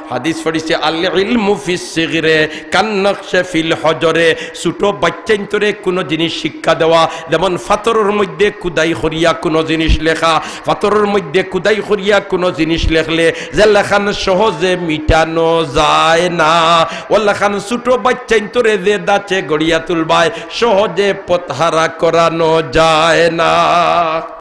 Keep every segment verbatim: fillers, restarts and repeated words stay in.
হাদিস পড়ছি, "আল ইলমু ফিস সিগরে কান নকশে ফিল হজরে।" ছোট বাচ্চাইন্তরে কুনু জিনিস শিক্ষা দেওয়া, যেমন পাথরর মধ্যে খুদাই করিয়া কুনু জিনিস লেখা, পাথরর মধ্যে খুদাই করিয়া কুনু জিনিস লেখলে যে লেখান সহজে মিটানো যায় না, অউ লেখান ছোট বাচ্চাইন্তরে যে ধাঁচে গড়িয়া তুলবায়, সহজে পথহারা করানো যায় না।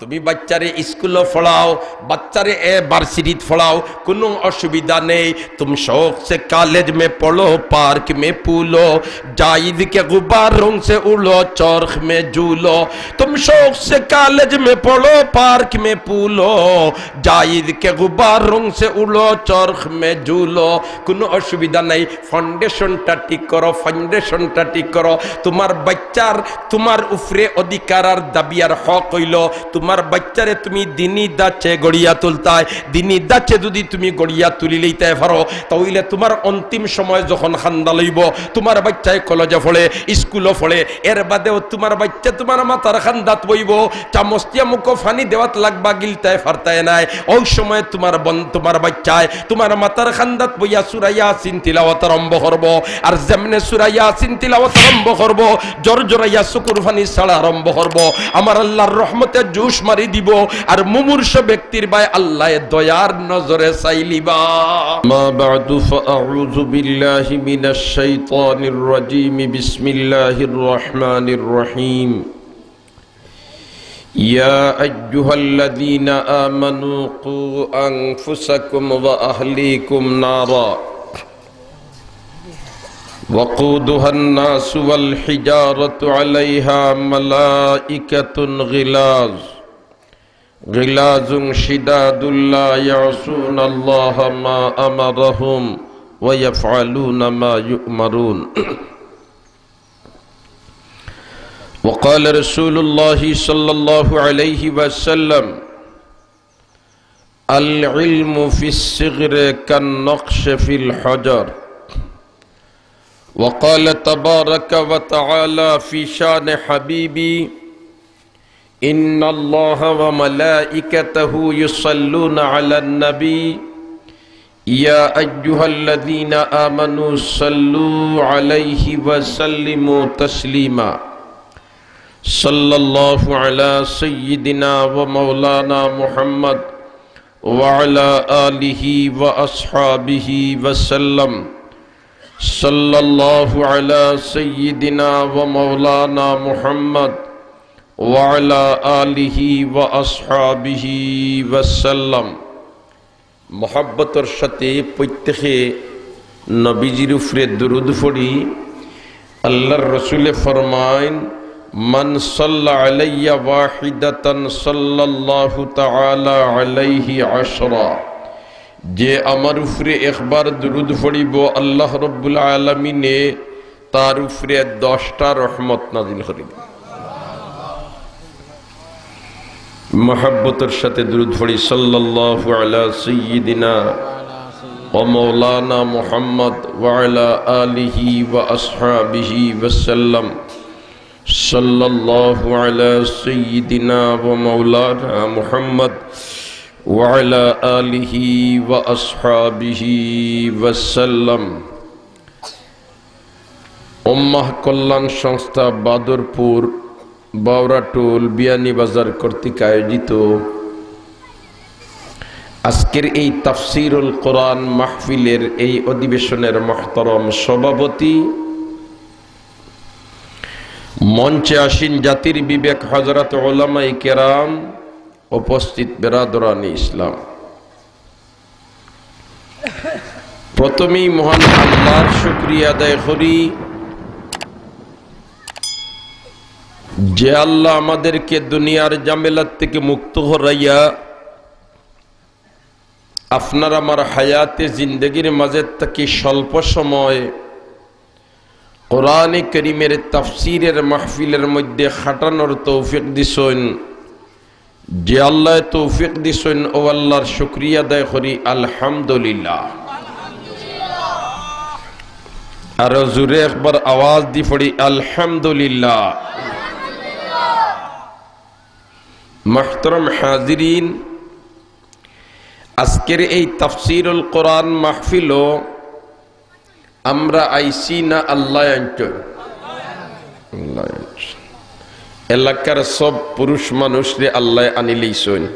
তুমি বাচ্চারে স্কুলো পড়াও, বাচ্চারে এ ভার্সিটিত পড়াও, কুনু অসুবিধা নেই। تم شوق سے کالج میں پڑھو، پارک میں پھولو، جائز کے غباروں سے اڑو، چرخ میں جھولو۔ تم شوق سے کالج میں پڑھو، پارک میں پھولو، جائز کے غباروں سے اڑو، چرخ میں جھولو۔ কুনু অসুবিধা নাই, ফাউন্ডেশনটা ঠিক করো, ফাউন্ডেশনটা ঠিক করো। তুমার বাচ্চার তুমার উপরে অধিকার আর দাবি আর হক অইলো, তুমার বাচ্চারে তুমি দিনি ধাঁচে গড়িয়া তুলতায়। দিনি ধাঁচে যুদি তুমি গড়িয়া তুলিলাইতায় পারো, তা অইলে তুমার অন্তিম সময় যখন কান্দা লইবো, তুমার বাচ্চায় কলেজো পড়ে, স্কুলো পড়ে, এর বাদেও তুমার বাচ্চা তুমার মাথার কান্দাত বইবো, চামচ দিয়া মুখো পানি দেওয়াত লাগবা, গিলতায় পারতায় নায়। অউ সময় তুমার বন-, তুমার বাচ্চায় তুমার মাথার কান্দাত বইয়া সূরা ইয়াসিন তিলাওয়াত আরম্ভ করবো। আর যেমনে সূরা ইয়াসিন তিলাওয়াত আরম্ভ করবো, জরজরাইয়া চকুর পানি ছাড়া আরম্ভ করবো। আমার আল্লার রহমতে জোশ মারি দিবো, আর মুমূর্ষু ব্যক্তির বায় আল্লায় দয়ার নজরে চাইলিবা। أما بعد فأعوذ بالله من الشيطان الرجيم. بسم الله الرحمن الرحيم. يا أيها الذين آمنوا قوا أنفسكم وأهليكم نارا وقودها الناس والحجارة عليها ملائكة غلاظ، غلاظ شداد لا يعصون الله ما أمرهم ويفعلون ما يؤمرون. وقال رسول الله صلى الله عليه وسلم: العلم في الصغر كالنقش في الحجر. وقال تبارك وتعالى في شان حبيبي: إن الله وملائكته يصلون على النبي، يا أيها الذين آمنوا صلوا عليه وسلموا تسليما. صلى الله على سيدنا ومولانا محمد وعلى آله وأصحابه وسلم. صلى الله على سيدنا ومولانا محمد وعلى آله وأصحابه وسلم. মহব্বতর সাথে প্রত্যেকে নবীজির উপরে দুরূদ পড়ি। আল্লার রসুলে ফরমাইন, من صلى علي واحدة صلى الله تعالى عليه عشرا। যে আমার উপরে একবার দুরূদ পড়িবো, আল্লাহ রব্বুল আলামিনে তার উপরে দশটা রহমত নাজিল করিবা। মহব্বতর সাথে দুরূদ পড়ি, صلى الله على سيدنا ومولانا محمد وعلى آله وأصحابه وسلم. صلى الله على سيدنا ومولانا محمد وعلى آله وأصحابه وسلم. উম্মাহ কল্যাণ সংস্থা বাদরপুর, বাউরাটোল, বিয়ানীবাজার কর্তৃক আয়োজিত আজকের এই তাফসিরুল কোরআন মাহফিলের এই অধিবেশনের মহতরম সভাপতি, মঞ্চে আসীন জাতির বিবেক হযরত উলামায়ে কেরাম, উপস্থিত বেরাদরানে ইসলাম, প্রথমেই মহান আল্লাহর শুকরিয়া আদায় করি, যে আল্লাহ আমাদেরকে দুনিয়ার ঝামেলার থেকে মুক্ত করাইয়া আপনার আমার হায়াতে জিন্দেগির মাঝে থাকি স্বল্প সময় কোরআনে করিমের তাফসিরের মাহফিলের মধ্যে খাটানোর তৌফিক দিছইন, যে আল্লায় তৌফিক দিছইন, ও আল্লাহর শুকরিয়া আদায় করি, আলহামদুলিল্লাহ। আরো জোরে একবার আওয়াজ দি পড়ি, আলহামদুলিল্লাহ। মুহতারাম হাজিরিন, আজকের এই তাফসিরুল কোরআন মাহফিলও আমরা আইছি না, আল্লায় আনছইন? আল্লায় আনছইন। এলাকার সব পুরুষ মানুষরে আল্লায় আনিলাইছইন।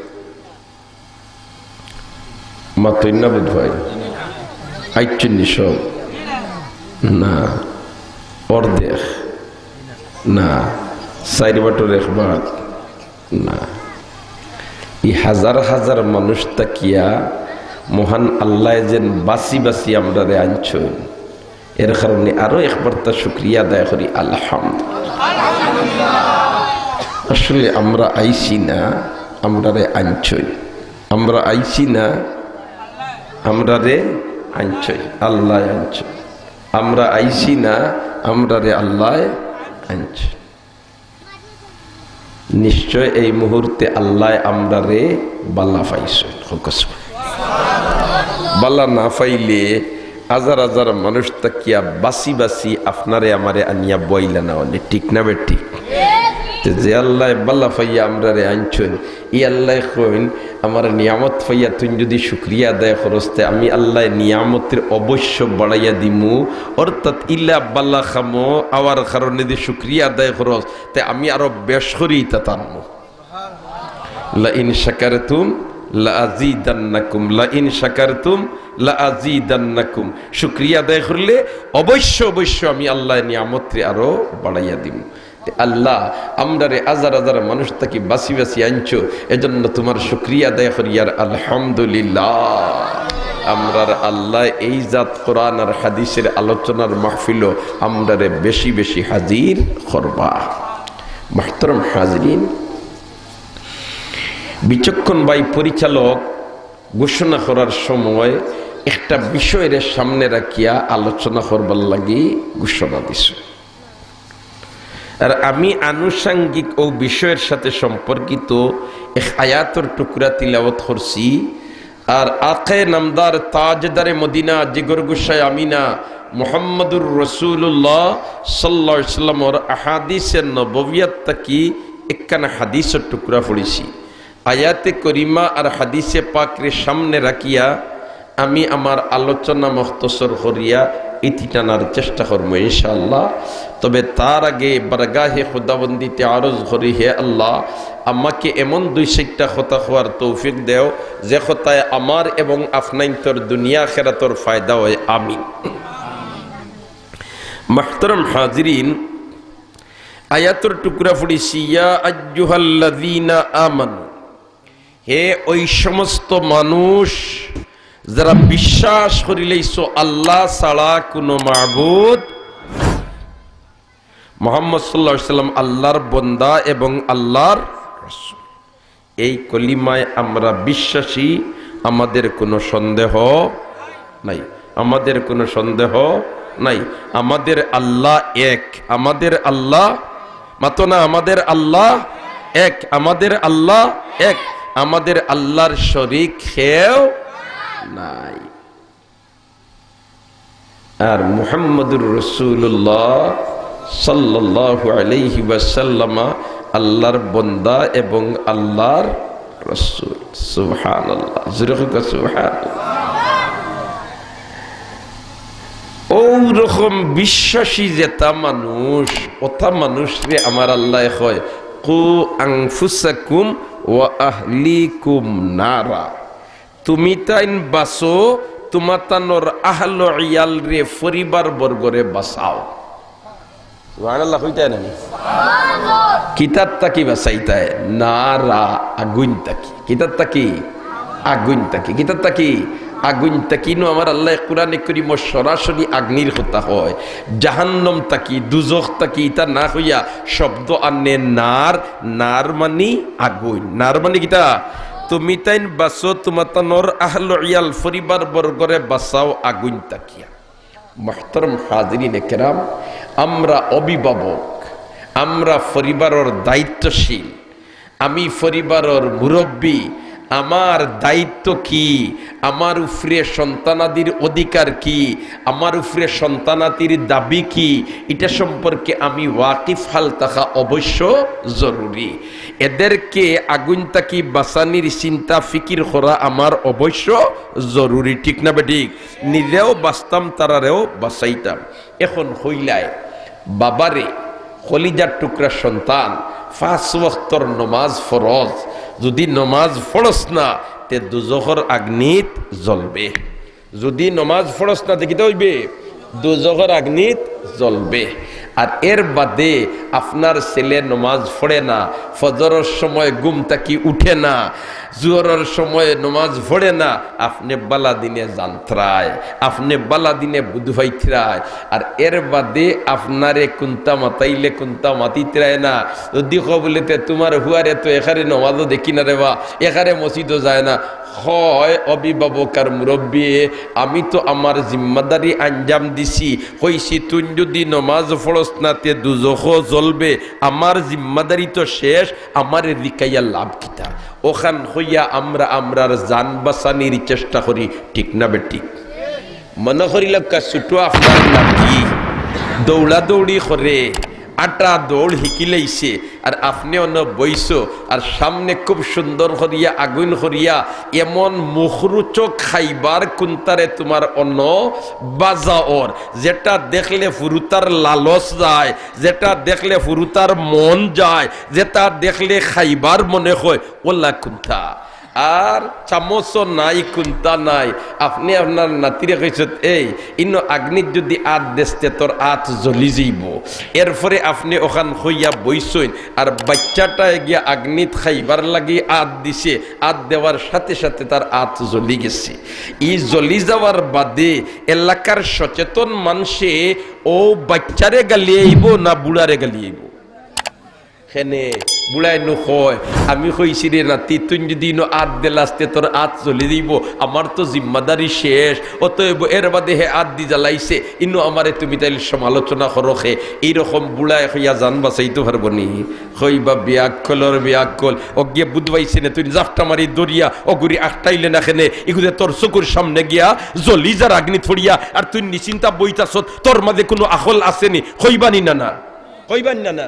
মাতইন না বুধ ভাই? আইছইন নি সব? না। অর্ধেক? না। চাইর বাটর এক বাট? না। ই হাজার হাজার মানুষ থাকিয়া মহান আল্লায় যেন বাছি বাছি আমরারে আনছইন, এর কারণে আরো একবার তার শুকরিয়া আদায় করি, আলহামদুলিল্লাহ। আসলে আমরা আইছি না, আমরারে আনছইন। আমরা আইছি না, আমরারে আনছইন, আল্লায় আনছইন। আমরা আইছি না, আমরারে আল্লায় আনছইন। নিশ্চয় এই মুহূর্তে আল্লায় আমরারে বালা পাইছইন। বালা না পাইলে হাজার হাজার মানুষ থাকিয়া বাছি বাছি আপনারে আমারে আনিয়া বইলা না অনে, ঠিক না বেঠিক? তে যে আল্লায় বালা পাইয়া আমরারে আনছইন, ই আল্লায় কইন, "আমার নিয়ামত পাইয়া তুই যদি শুকরিয়া আদায় করস, তে আমি আল্লায় নিয়ামতরে অবশ্য বাড়াইয়া দিমু।" অর্থাৎ ইলা বালা কামো আওয়ার কারণে যদি শুকরিয়া আদায় করস, তে আমি আরো বেশ করি ইতা তানমু। "লাইন শাকারতুম লাআজিদান্নাকুম, লাইন শাকারতুম লাআজিদান্নাকুম।" শুকরিয়া আদায় করলে অবশ্য, অবশ্য আমি আল্লায় নিয়ামতরে আরো বাড়াইয়া দিমু। তে আল্লাহ, আমরারে হাজার হাজার মানুষ থাকি বাছি বাছি আনছো, এজন্য তুমার শুকরিয়া আদায় করিয়ার আলহামদুলিল্লাহ। আমরার আল্লায় এই জাত কোরআন আর হাদিসের আলোচনার মাহফিলো আমরারে বেশি বেশি হাজির করবা। মুহতারাম হাজিরিন, বিচক্ষণ ভাই পরিচালক ঘোষণা করার সময় একটা বিষয়রে সামনে রাখিয়া আলোচনা করবার লাগি ঘোষণা দিছে। আর আমি আনুষঙ্গিক ও বিষয়ের সাথে সম্পর্কিত এক আয়াতর টুকরা তিলাওয়াত করছি। আর আকে নামদার তাজদারে মদিনা জিগর গুসাই আমিনা মুহাম্মদুর রাসূলুল্লাহ সাল্লাল্লাহু আলাইহি ওয়াসাল্লামর আহাদিসে নববিয়াত থাকি একখানা হাদিসর টুকরা পড়ছি। আয়াতে করিমা আর হাদিসে পাকরে সামনে রাখিয়া আমি আমার আলোচনা মুখতসর করিয়া ইতি টানার চেষ্টা করমু ইনশাআল্লাহ। তবে তার আগে বারগাহে খুদাবন্দিতে আরজ করি, হে আল্লাহ, আমাকে এমন দুই চাইরটা কথা কওয়ার তৌফিক দেও, যে কথায় আমার এবং আফনাইন্তর দুনিয়া আখেরাতর ফায়দা হয়। আমিন। মুহতারাম হাজিরিন, আয়াতর টুকরা পড়ছি, ইয়া আইয়ুহাল্লাযীনা আমানু, হে ওই সমস্ত মানুষ যারা বিশ্বাস করিলাইছো আল্লাহ ছাড়া কোনো মাবুদ, মুহাম্মদ সাল্লাল্লাহু আলাইহি ওয়াসাল্লাম আল্লাহর বন্দা এবং আল্লাহর রাসূল। এই কলিমায় আমরা বিশ্বাসী, আমাদের কোনো সন্দেহ নাই, আমাদের কোনো সন্দেহ নাই। আমাদের আল্লাহ এক, আমাদের আল্লাহ, মাতো না, আমাদের আল্লাহ এক, আমাদের আল্লাহ এক, আমাদের আল্লাহর শরিক কেউ নাই। আর মুহাম্মদুর রাসূলুল্লাহ সাল্লাল্লাহু আলাইহি ওয়াসাল্লাম আল্লাহর বন্দা এবং আল্লাহর রাসূল। সুবহানাল্লাহ। জোরে কউক্কা, সুবহানাল্লাহ। অউরকম বিশ্বাসী যেতা মানুষ, অতা মানুষরে আমার আল্লায় কয়, "কু আনফুসাকুম ওয়া আহলিকুম নারা।" তুমিতাইন বাঁচো, তুমাতানর আহল ইয়ালরে, পরিবার বর্গরে বাঁচাও। সুবহানাল্লাহ কইতায় না নি? কিতার থাকি বাঁচাইতায়? নারা, আগুইন থাকি। কিতার থাকি? আগুইন থাকি। কিতার থাকি? আগুইন থাকি। ইনো আমার আল্লায় কোরআনে করিমো সরাসরি আগ্নির কথা কয়। জাহান্নাম থাকি, দুজখ থাকি, ইতা না কইয়া শব্দ আনে নার, নার মানি আগুইন। নার মানি কিতা? তুমিতাইন বাঁচো, তুমাতানর আহল ইয়াল পরিবার বর্গরে বাঁচাও আগুইন থাকিয়া। মুহতারাম হাজিরিনে কেরাম, আমরা অভিভাবক, আমরা পরিবারর দায়িত্বশীল, আমি পরিবারর মুরব্বী, আমার দায়িত্ব কি, আমার উপরে সন্তানাদির অধিকার কি, আমার উপরে সন্তানাদির দাবি কি, এটা সম্পর্কে আমি ওয়াকিফ হাল থাকা অবশ্য জরুরি। এদেরকে আগুন থাকি বাঁচানির চিন্তা ফিকির করা আমার অবশ্য জরুরি, ঠিক না বেঠিক? নিজেও বাঁচতাম, তারারেও বাঁচাইতাম। এখন কইলায়, বাবারে, কলিজার টুকরা সন্তান, পাঁচ ওয়াক্তর নমাজ ফরজ, যদি নমাজ পড়স না, তে দুজখর আগ্নিত জ্বলবে। যদি নমাজ পড়স না, তে কিতা অইবে? দুজখর আগ্নিত জ্বলবে। আর এর বাদে আপনার ছেলে নমাজ পড়ে না, ফজরর সময় ঘুম থাকি উঠে না, জোহরর সময় নমাজ পড়ে না, আপনে বালা দিনে জানতরায়, আপনে বালা দিনে বুধ পাইতরায়। আর এর বাদে আপনারে কুন্তা মাতাইলে কুন্তা মাতিতরায় না। যদি কও বুলে, "তে তুমার হুয়ারে তো এখারে নমাজও দেখি না রে বা, এখারে মসজিদও যায় না।" কয়, "অভিভাবক আর মুরব্বী, আমি তো আমার জিম্মাদারি আঞ্জাম দিছি, কইছি তুই যদি নমাজ পড়স না তে দুজখো জ্বলবে, আমার জিম্মাদারি তো শেষ, আমারে জিকাইয়া লাভ কিতা?" অখান কইয়া আমরা আমরার জান বাঁচানির চেষ্টা করি, ঠিক না বেঠিক? মনো করিলাউক্কা ছুটো আপনার নাতি দৌড়াদৌড়ি করে, আটা দৌড় হিকিলাইছে, আর আপনে অনো বইছো, আর সামনে খুব সুন্দর করিয়া আগুন করিয়া এমন মুখরোচক খাইবার কুন্তারে তুমার অনো বাজাওর, যেটা দেখলে ফুরুতার লালস যায়, যেটা দেখলে ফুরুতার মন যায়, যেটা দেখলে খাইবার মনে কয়, অলা কুন্তা। আর চামচও নাই, কুন্তা নাই। আপনে আপনার নাতিরে কইছত, "এই, ইনো আগ্নিত যদি আত দেস তে তোর আত জ্বলি যাইবো।" এরপরে আপনে অখান কইয়া বইছইন, আর বাইচ্চাটায় গিয়া আগ্নিত খাইবার লাগি আত দিছে, আত দেওয়ার সাথে সাথে তার আত জ্বলি গেছে। ই জ্বলি যাওয়ার বাদে এলাকার সচেতন মানষে অউ বাইচ্চারে গালি আইবো না বুড়ারে গালি আইবো? কেনে বুড়ায় নু কয়, "আমি কইছি রে নাতি, তুই যদি ইনো আত দেলাস তে তোর আত জ্বলি যাইবো, আমার তো জিম্মাদারি শেষ।" অতএব এর বাদে হে আত দি জ্বালাইছে, ইনো আমারে তুমি তাইলে সমালোচনা করো খে। এইরকম বুড়ায় কইয়া জান বাঁচাইতো পারবো নি? কইবা, "বেআক্কলর বেআক্কল, অগিয়ে বুধ পাইছে না, তুই জাপটা মারি ধরিয়া অগুরে আটকাইলে না কেনে? ইগুরে তোর চকুর সামনে গিয়া জ্বলি যার আগ্নিত পড়িয়া, আর তুই নিশ্চিন্তা বইতাছত, তোর মাঝে কুনু আখল আছে নি?" কইবা নি না না? কইবা নি না না?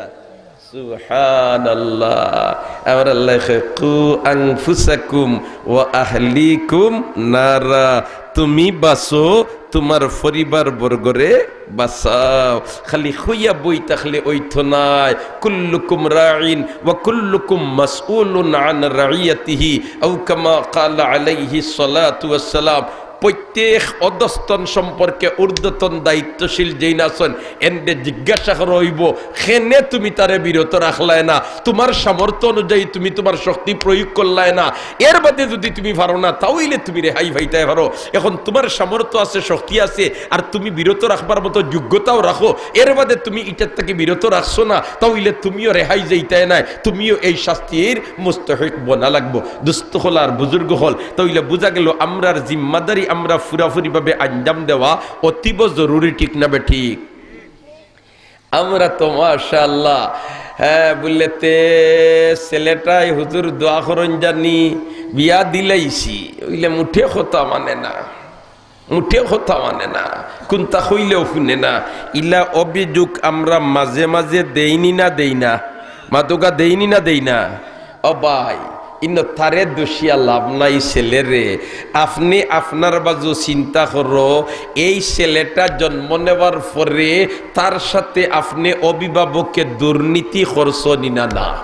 সুবহানাল্লাহ। আমার আল্লাহ কয়, "কু আনফুসাকুম ওয়া আহলিকুম নারা।" তুমি বাঁচো, তুমার পরিবার বর্গরে বাঁচাও। খালি কইয়া বই থাকলে অইতো নায়। "কুল্লুকুম রাইন ওয়া কুল্লুকুম মাসউলুন আন রাইয়াতিহি, আও কামা ক্বালা আলাইহিস সালাতু ওয়াস সালাম।" প্রত্যেক অধস্তন সম্পর্কে ঊর্ধ্বতন দায়িত্বশীল যেইন আছইন, এনরে জিজ্ঞাসা করা অইবো, কেনে তুমি তারে বিরত রাখলায় না? তুমার সামর্থ্য অনুযায়ী তুমি তুমার শক্তি প্রয়োগ করলায় না। এর বাদে যদি তুমি পারো না, তা অইলে তুমি রেহাই পাইতায় পারো। এখন তুমার সামর্থ্য আছে, শক্তি আছে, আর তুমি বিরত রাখবার মতো যোগ্যতাও রাখো, এর বাদে তুমি ইটার থাকি বিরত রাখছো না, তা অইলে তুমিও রেহাই যাইতায় নায়, তুমিও এই শাস্তির মুস্তাহিক বনা লাগবো। দুস্ত অকল আর বুজুর্গ অকল, তা অইলে বুঝা গেল আমরার জিম্মাদারি আমরা পুরাপুরিভাবে আঞ্জাম দেওয়া অতীব জরুরি, ঠিক না বেঠিক? আমরা তো মাশাআল্লাহ, হ্যাঁ, বুলে তে ছেলেটায় হুজুর দোয়া করইন জানি বিয়া দিলাইছি, অইলে মুঠে কথা মানে না, মুঠে কথা মানে না, কুন্তা কইলেও হুনে না। ইলা অভিযোগ আমরা মাঝে মাঝে দেইনি না দেই না? মাতুক্কা, দেইনি না দেই না? ও ভাই, ইনো তারে দুষিয়া লাভ নাই ছেলেরে। আপনে আপনার বাজু চিন্তা করো, এই ছেলেটা জন্ম নেওয়ার পরে তার সাথে আপনে অভিভাবকে দুর্নীতি করছো নি না? না।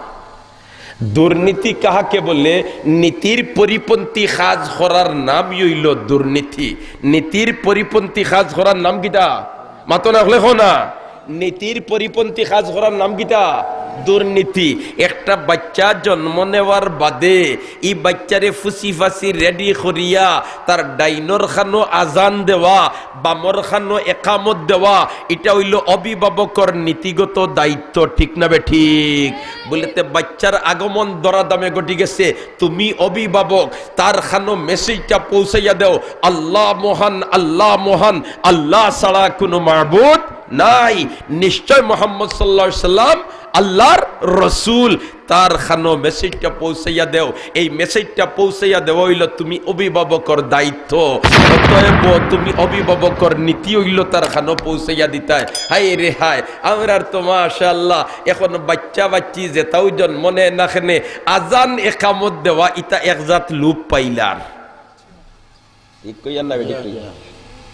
দুর্নীতি কাহাকে বলে? নীতির পরিপন্থী কাজ করার নামই অইলো দুর্নীতি। নীতির পরিপন্থী কাজ করার নাম কিতা? মাতো না, অকলে কও না। নীতির পরিপন্থী কাজ করার নাম কিতা? দুর্নীতি। একটা বাইচ্চা জন্ম নেওয়ার বাদে ই বাইচ্চারে ফুসি-ফাসি ready করিয়া তার ডাইনর কানো আজান দেওয়া, বামর কানো একামত দেওয়া, ইটা অইলো অভিভাবকর নীতিগত দায়িত্ব, ঠিক না বেঠিক? বুলে তে বাইচ্চার আগমন ধরাধামে ঘটি গেছে, তুমি অভিভাবক, তার কানো message টা পৌঁছাইয়া দেও, "আল্লাহ মহান, আল্লাহ মহান, আল্লাহ ছাড়া কুনু মাবুদ নাই।" নিশ্চয় মোহাম্মদ সাল্লাল্লাহু আলাইহি সাল্লাম আল্লাহর রসুল, তার খানো মেসেজটা পৌঁছাইয়া দেও। এই মেসেজটা পৌঁছাইয়া দেওয়া অইলো তুমি অভিভাবকর দায়িত্ব। অতএব তুমি অভিভাবকর নীতি অইলো তার খানো পৌঁছাইয়া দিতায়। হায় রে হায়, আমরার তো মাশাআল্লাহ এখন বাচ্চা বাচ্চি যেতাউ জন্ম নেয় না কেনে, আজান একামত দেওয়া ইতা এক জাত লোপ পাইলার। ঠিক কইয়ার না বেঠিক কইয়ার?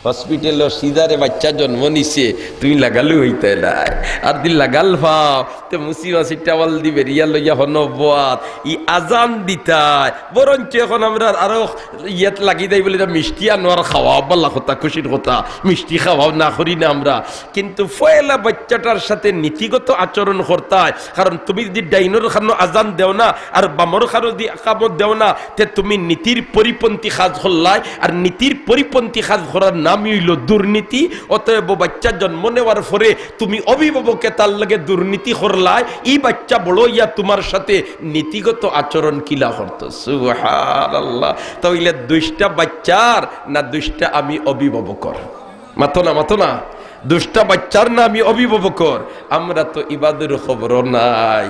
হসপিটালো সিজারে বাচ্চা জন্ম নিছে, তুমি লাগালু অইতায় নায়। আর দি লাগাল পাও, তে মুসি মাসি টাওয়াল দি বেরিয়া লইয়া হনো বওয়াত, ই আজান দিতায়। বরঞ্চ এখন আমরা আরো ইয়েত লাগি দেই বলে, মিষ্টি আনো আর খাওয়া, বালা কথা, খুশির কথা, মিষ্টি খাওয়াও না করি না আমরা। কিন্তু পয়লা বাচ্চাটার সাথে নীতিগত আচরণ করতায়, কারণ তুমি যদি ডাইনর খানো আজান দেও না আর বামর খানো যদি একামত দেও না, তে তুমি নীতির পরিপন্থী কাজ করলায়, আর নীতির পরিপন্থী কাজ করার নামই অইলো দুর্নীতি। অতএব বাচ্চা জন্ম নেওয়ার পরে তুমি অভিভাবকে তার লগে দুর্নীতি করলায়, ই বাচ্চা বড় অইয়া তুমার সাথে নীতিগত আচরণ কিলা করতো? সুবহানাল্লাহ। তাইলে দুষটা বাচ্চার না দুষটা আমি অভিভাবকর? মাতো না, মাতো না। দুষটা বাচ্চার না আমি অভিভাবকর? আমরা তো ইবাদর খবরও নাই।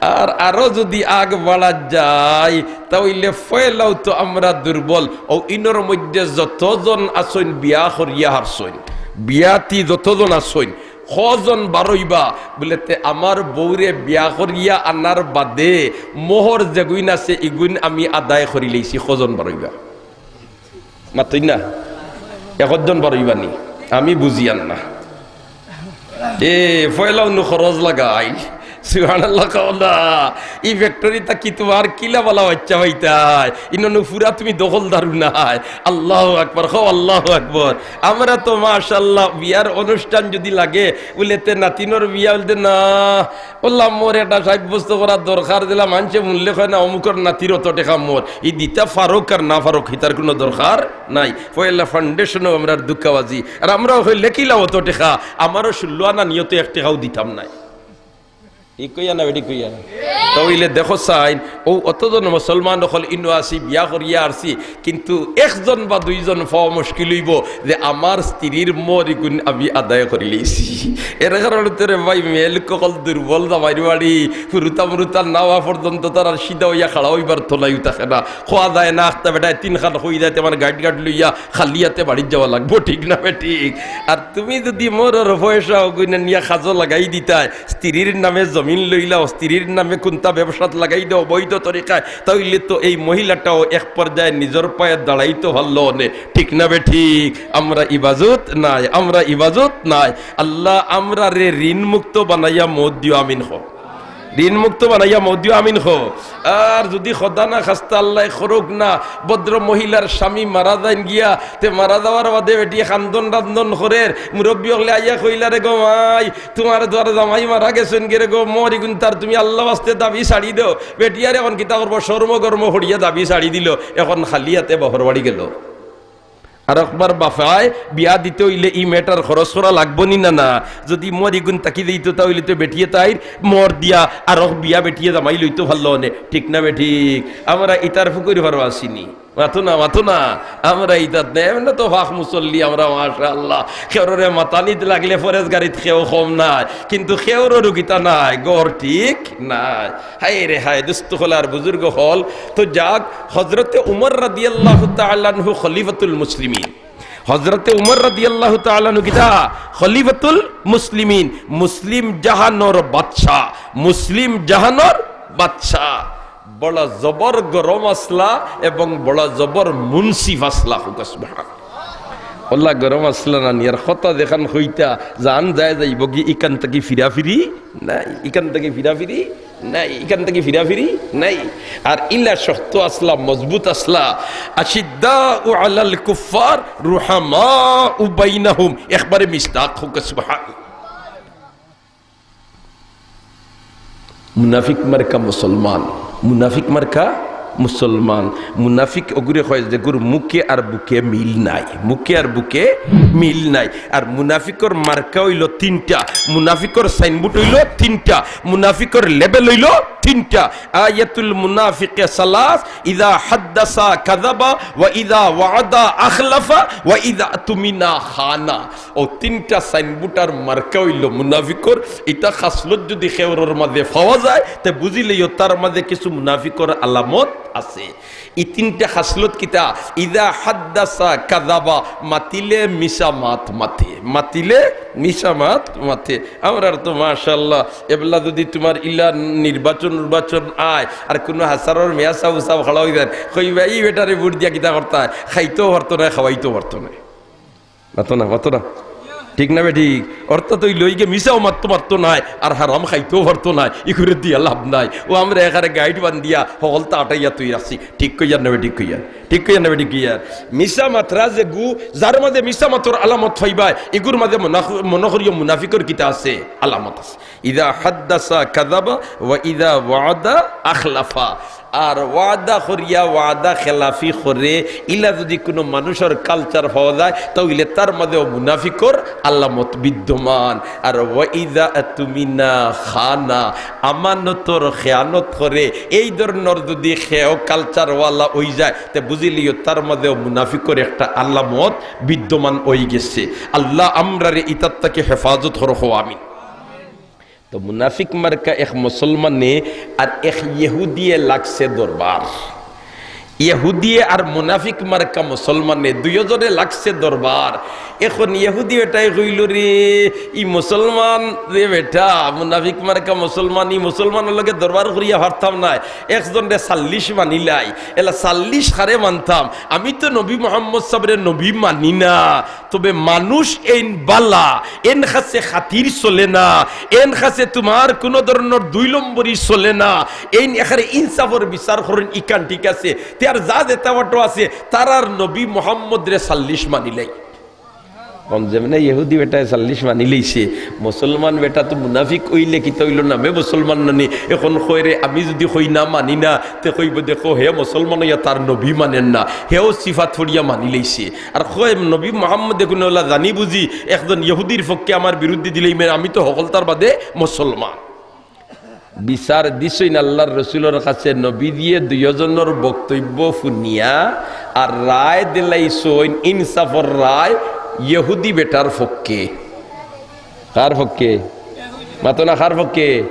আর আরো যদি আগ বাড়া যায়, তাইলে পয়লাউ তো আমরা দুর্বল। ও ইনর মধ্যে যতজন আছইন বিয়া করিয়া হারছইন, বিয়াতি যতজন আছইন, কজন বারইবা? বলে, তে আমার বউরে বিয়া করিয়া আনার বাদে মোহর যেগুইন আছে, ইগুইন আমি আদায় করি লইছি, কজন বারইবা? মাতইন না। একজন বারইবা নি? আমি বুঝিয়ার না। এ, পয়লা অন্য খরচ লাগাই। সুবহানাল্লাহ কও না। ই ফ্যাক্টরি থাকি তুমার কিলা বালা বাচ্চা পাইতায়? ইননু পুরা তুমি দখলদারু নায়। আল্লাহু আকবার, কও আল্লাহু আকবার। আমরা তো মাশাআল্লাহ বিয়ার অনুষ্ঠান যদি লাগে, বলে তে নাতিনর বিয়া, বলতে না, বললাম, মোর এটা সাব্যস্ত করার দরকার দিলাম, মানষে মূল্যে কয় না, অমুকর নাতির অত টেকা মোর। ই দিতা ফারুক আর না ফারুক, হিতার কোনো দরকার নাই। পয়লা ফাউন্ডেশনও আমরার ধোঁকাবাজি। আর আমরাও কই, লেখিলা অত টেকা, আমারও ষোলো আনা নিয়তে এক টেকাও দিতাম নায়। ঠিক কইয়া না, বেঠিক কইয়া? তাইলে দেখো চাইন, ও অতজন মুসলমান অকল ইনো আছি, বিয়া করিয়া আরছি, কিন্তু একজন বা দুইজন পাওয়া মুশকিল অইবো যে আমার স্ত্রীর মোহর ইগুইন আমি আদায় করি লইছি। এর কারণে তো রে ভাই, মেয়ে লোক অকল দুর্বল, জামাইর বাড়ি হুরুতা মুরুতা না অওয়া পর্যন্ত তারার সিধা অইয়া খাড়া অইবার থলাইও থাকে না। কওয়া যায় না, আখতা বেটায় তিনখান কই যাইতে আমার গাইড গাইড লইয়া খালি আতে বাড়িত যাওয়া লাগবো, ঠিক না বেঠিক? আর তুমি যদি মোহরর পয়সা অগুইন নিয়া কাজো লাগাই দিতায়, স্ত্রীর নামে জমিন লইলাও, স্ত্রীর নামে কুন্তা ব্যবসাত লাগাই দেও অবৈধ তরিকায়, তাইলে তো এই মহিলাটাও এক পর্যায়ে নিজর পায়ে দাঁড়াইতো পারলো অনে, ঠিক না বেঠিক? আমরা ইবাজত নাই, আমরা ইবাজত নাই। আল্লাহ আমরারে ঋণমুক্ত বানাইয়া মউত দিও, আমিন কও। ঋণমুক্ত বানাইয়া মউত দিও, আমিন কও। আর যদি খোদা না খাস্তা আল্লায় করউক না, ভদ্র মহিলার স্বামী মারা যাইন গিয়া, তে মারা যাওয়ার বাদে বেটিয়ে কান্দন রান্দন করের, মুরব্বি অকলে আইয়া কইলা, "রে গো মাই, তুমার, তুমার জামাই মারা গেছইন গি রে গো, মোহর ইগুইন তার, তুমি আল্লার ওয়াস্তে দাবি ছাড়ি দেও।" বেটিয়ার অখন কিতা করবো, শরমো গরমো পড়িয়া দাবি ছাড়ি দিলো, অখন খালি আতে বাপর বাড়ি গেলো। আর একবার বাফায় বিয়া দিতে অইলে ই মেয়েটার খরচ করা লাগবো নি না? না, যদি মোহর ইগুইন থাকি যাইতো, তা অইলে তো বেটিয়ে তাইর মোহর দিয়া আর এক বিয়া বেটিয়ে জামাই লইতো পারলো অনে, ঠিক না বেঠিক? আমরা ইতার ফুকুরি পারো আসিনি, মাতো না, মাতো না। আমরা ইতাত নেই, আমরা তো পাক মুসল্লি, আমরা মাশাআল্লাহ। কেউররে মাতানিত লাগলে পরেজগারিত কেউ কম নাই, কিন্তু কেউরর রুগিতা নাই, ঘর ঠিক নাই। হায় রে হায়, দুস্ত অকল আর বুজুর্গ অকল। তো যাক, হযরতে উমর রাদিয়াল্লাহু তাআলা আনহু খলিফাতুল মুসলিমিন। হযরতে উমর রাদিয়াল্লাহু তাআলা আনহু কিতা? খলিফাতুল মুসলিমিন, মুসলিম জাহানর বাদশা, মুসলিম জাহানর বাদশা। বড় জবর গরম আছলা এবং বড় জবর মুনসিফ আছলা। কউক্কা সুবহান। অলা গরম আছলা না নি? আর কথা যেখান কইতা, জান যায় যাইবো গি, ইখান থাকি ফিরাফিরি নাই, ইখান থাকি ফিরাফিরি নাই, ইখান থাকি ফিরাফিরি নাই। আর ইলা শক্ত আছলা, মজবুত আছলা। আশিদ্দাউ আলাল কুফফার রুহামাউ বাইনাহুম। একবারে মিসদাক। কউক্কা সুবহান। মুনাফিক মার্কা মুসলমান, মুনাফিক মার্কা মুসলমান। মুনাফিক অগুরে কয় যেগুর মুখে আর বুকে মিল নাই, মুখে আর বুকে মিল নাই। আর মুনাফিকর মার্কা অইলো তিনটা, মুনাফিকর সাইনবোর্ড অইলো তিনটা, মুনাফিকর লেবেল অইলো তিনটা। আয়াতুল মুনাফিকে সালাস, ইযা হাদ্দাসা কাযাবা, ওয়া ইযা ওয়াআদা আখলাফা, ওয়া ইযা তুমিনা খানা। অউ তিনটা সাইনবোর্ড আর মার্কা অইলো মুনাফিকর। ইতা খাসলত যুদি কেউরর মাঝে পাওয়া যায়, তে বুঝিলাইও তার মাঝে কিছু মুনাফিকর আলামত আছে। ই তিনটা খাসলত কিতা? ইযা হাদ্দাসা কাযাবা, মাতিলে মিছা মাত মাতে, মাতিলে মিছা মাত মাতে। আমরার তো মাশাআল্লাহ, এবলা যুদি তুমার ইলা নির্বাচন উর্বাচন আয়, আর কুনু হাছারর মেয়া সাব উসাব খাড়া অই যাইন, কইবা, "ই বেটারে ভোট দিয়া কিতা করতায়? খাইতেও পারতো নায়, খাওয়াইতেও পারতো নায়।" মাতো না, মাতো না। ঠিক না বেঠিক? অর্থাৎ অইলো ইগে মিছাও মাততো পারতো নায়, আর হারাম খাইতেও পারতো নায়, ইগুরে দিয়া লাভ নাই। অউ আমরা এখানে গাইড বান্ধিয়া হকলতা আটাইয়া তৈরি আছি। ঠিক কইয়ার না বেঠিক কইয়ার? ঠিক কইয়ার না বেঠিক কইয়ার? মিছা মাতরা যেগু, যার মাঝে মিছা মাতর আলামত পাইবায়, ইগুর মাঝে মনা-, মনো করিও মুনাফিকর কিতা আছে? আলামত আছে। ইযা হাদ্দাসা কাযাবা ওয়া ইযা ওয়াআদা আখলাফা। আর ওয়াদা করিয়া ওয়াদা খেলাফি করে, ইলা যুদি কুনু মানুষর কালচার পাওয়া যায়, তাইলে তার মাঝেও মুনাফিকর আলামত বিদ্যমান। আর ওয়া ইযা তুমিনা খানা, আমানতর খেয়ানত করে, এই ধরনর যুদি কেউ কালচারওয়ালা অই যায়, তে বুঝিলিও তার মাঝেও মুনাফিকর একটা আলামত বিদ্যমান অই গেছে। আল্লাহ আমরারে ইতার থাকি হেফাজত করো, কও আমিন। তো মুনাফিক মার্কা এক মুসলমানে আর এক ইহুদিয়ে লাগছে দরবার। ইহুদিয়ে আর মুনাফিক মার্কা মুসলমানে দুইওজনে লাগছে দরবার। এখন ইহুদি বেটায় কইলো, "রে, ই মুসলমান রে বেটা, মুনাফিক মার্কা মুসলমান, ই মুসলমানর লগে দরবার করিয়া পারতাম নায়। একজনরে চাল্লিশ মানিলাই, এলা চাল্লিশ কারে মানতাম? আমি তো নবী মোহাম্মদ সাবরে নবী মানি না।" তবে মানুষ এইন বালা, এইন কাছে খাতির চলে না, এইন কাছে তুমার কুনু ধরনর দুই নম্বরি চলে না, এইন এখানে ইনসাফর বিচার করইন, ইখান ঠিক আছে। তে আর যা যেতা বাটো আছে, তারার নবী মোহাম্মদরে চাল্লিশ মানিলাই। কম যেমনে ইহুদি বেটায় চাল্লিশ মানিলাইছে, মুসলমান বেটা তো মুনাফিক অইলে কিতা অইলো, নামে মুসলমান নানি। এখন কয় রে, আমি যুদি কই না মানি না, তে কইবো, "দেখো, হে মুসলমান অইয়া তার নবী মানের না, হেও সিফাত পড়িয়া মানিলাইছে।" আর কয়, "নবী মোহাম্মদে কুনু অলা জানি বুঝি একজন ইহুদির পক্ষে আমার বিরুদ্ধে দিলে, ইমে আমি তো হকলতার বাদে মুসলমান।" বিচার দিছইন আল্লাহর রসুলর কাছে, নবীজিয়ে দুইওজনর বক্তব্য হুনিয়া আর রায় দিলাইছইন, ইনসাফর রায় ইহুদি বেটার পক্ষে। কার পক্ষে? মাতো না, কার পক্ষে?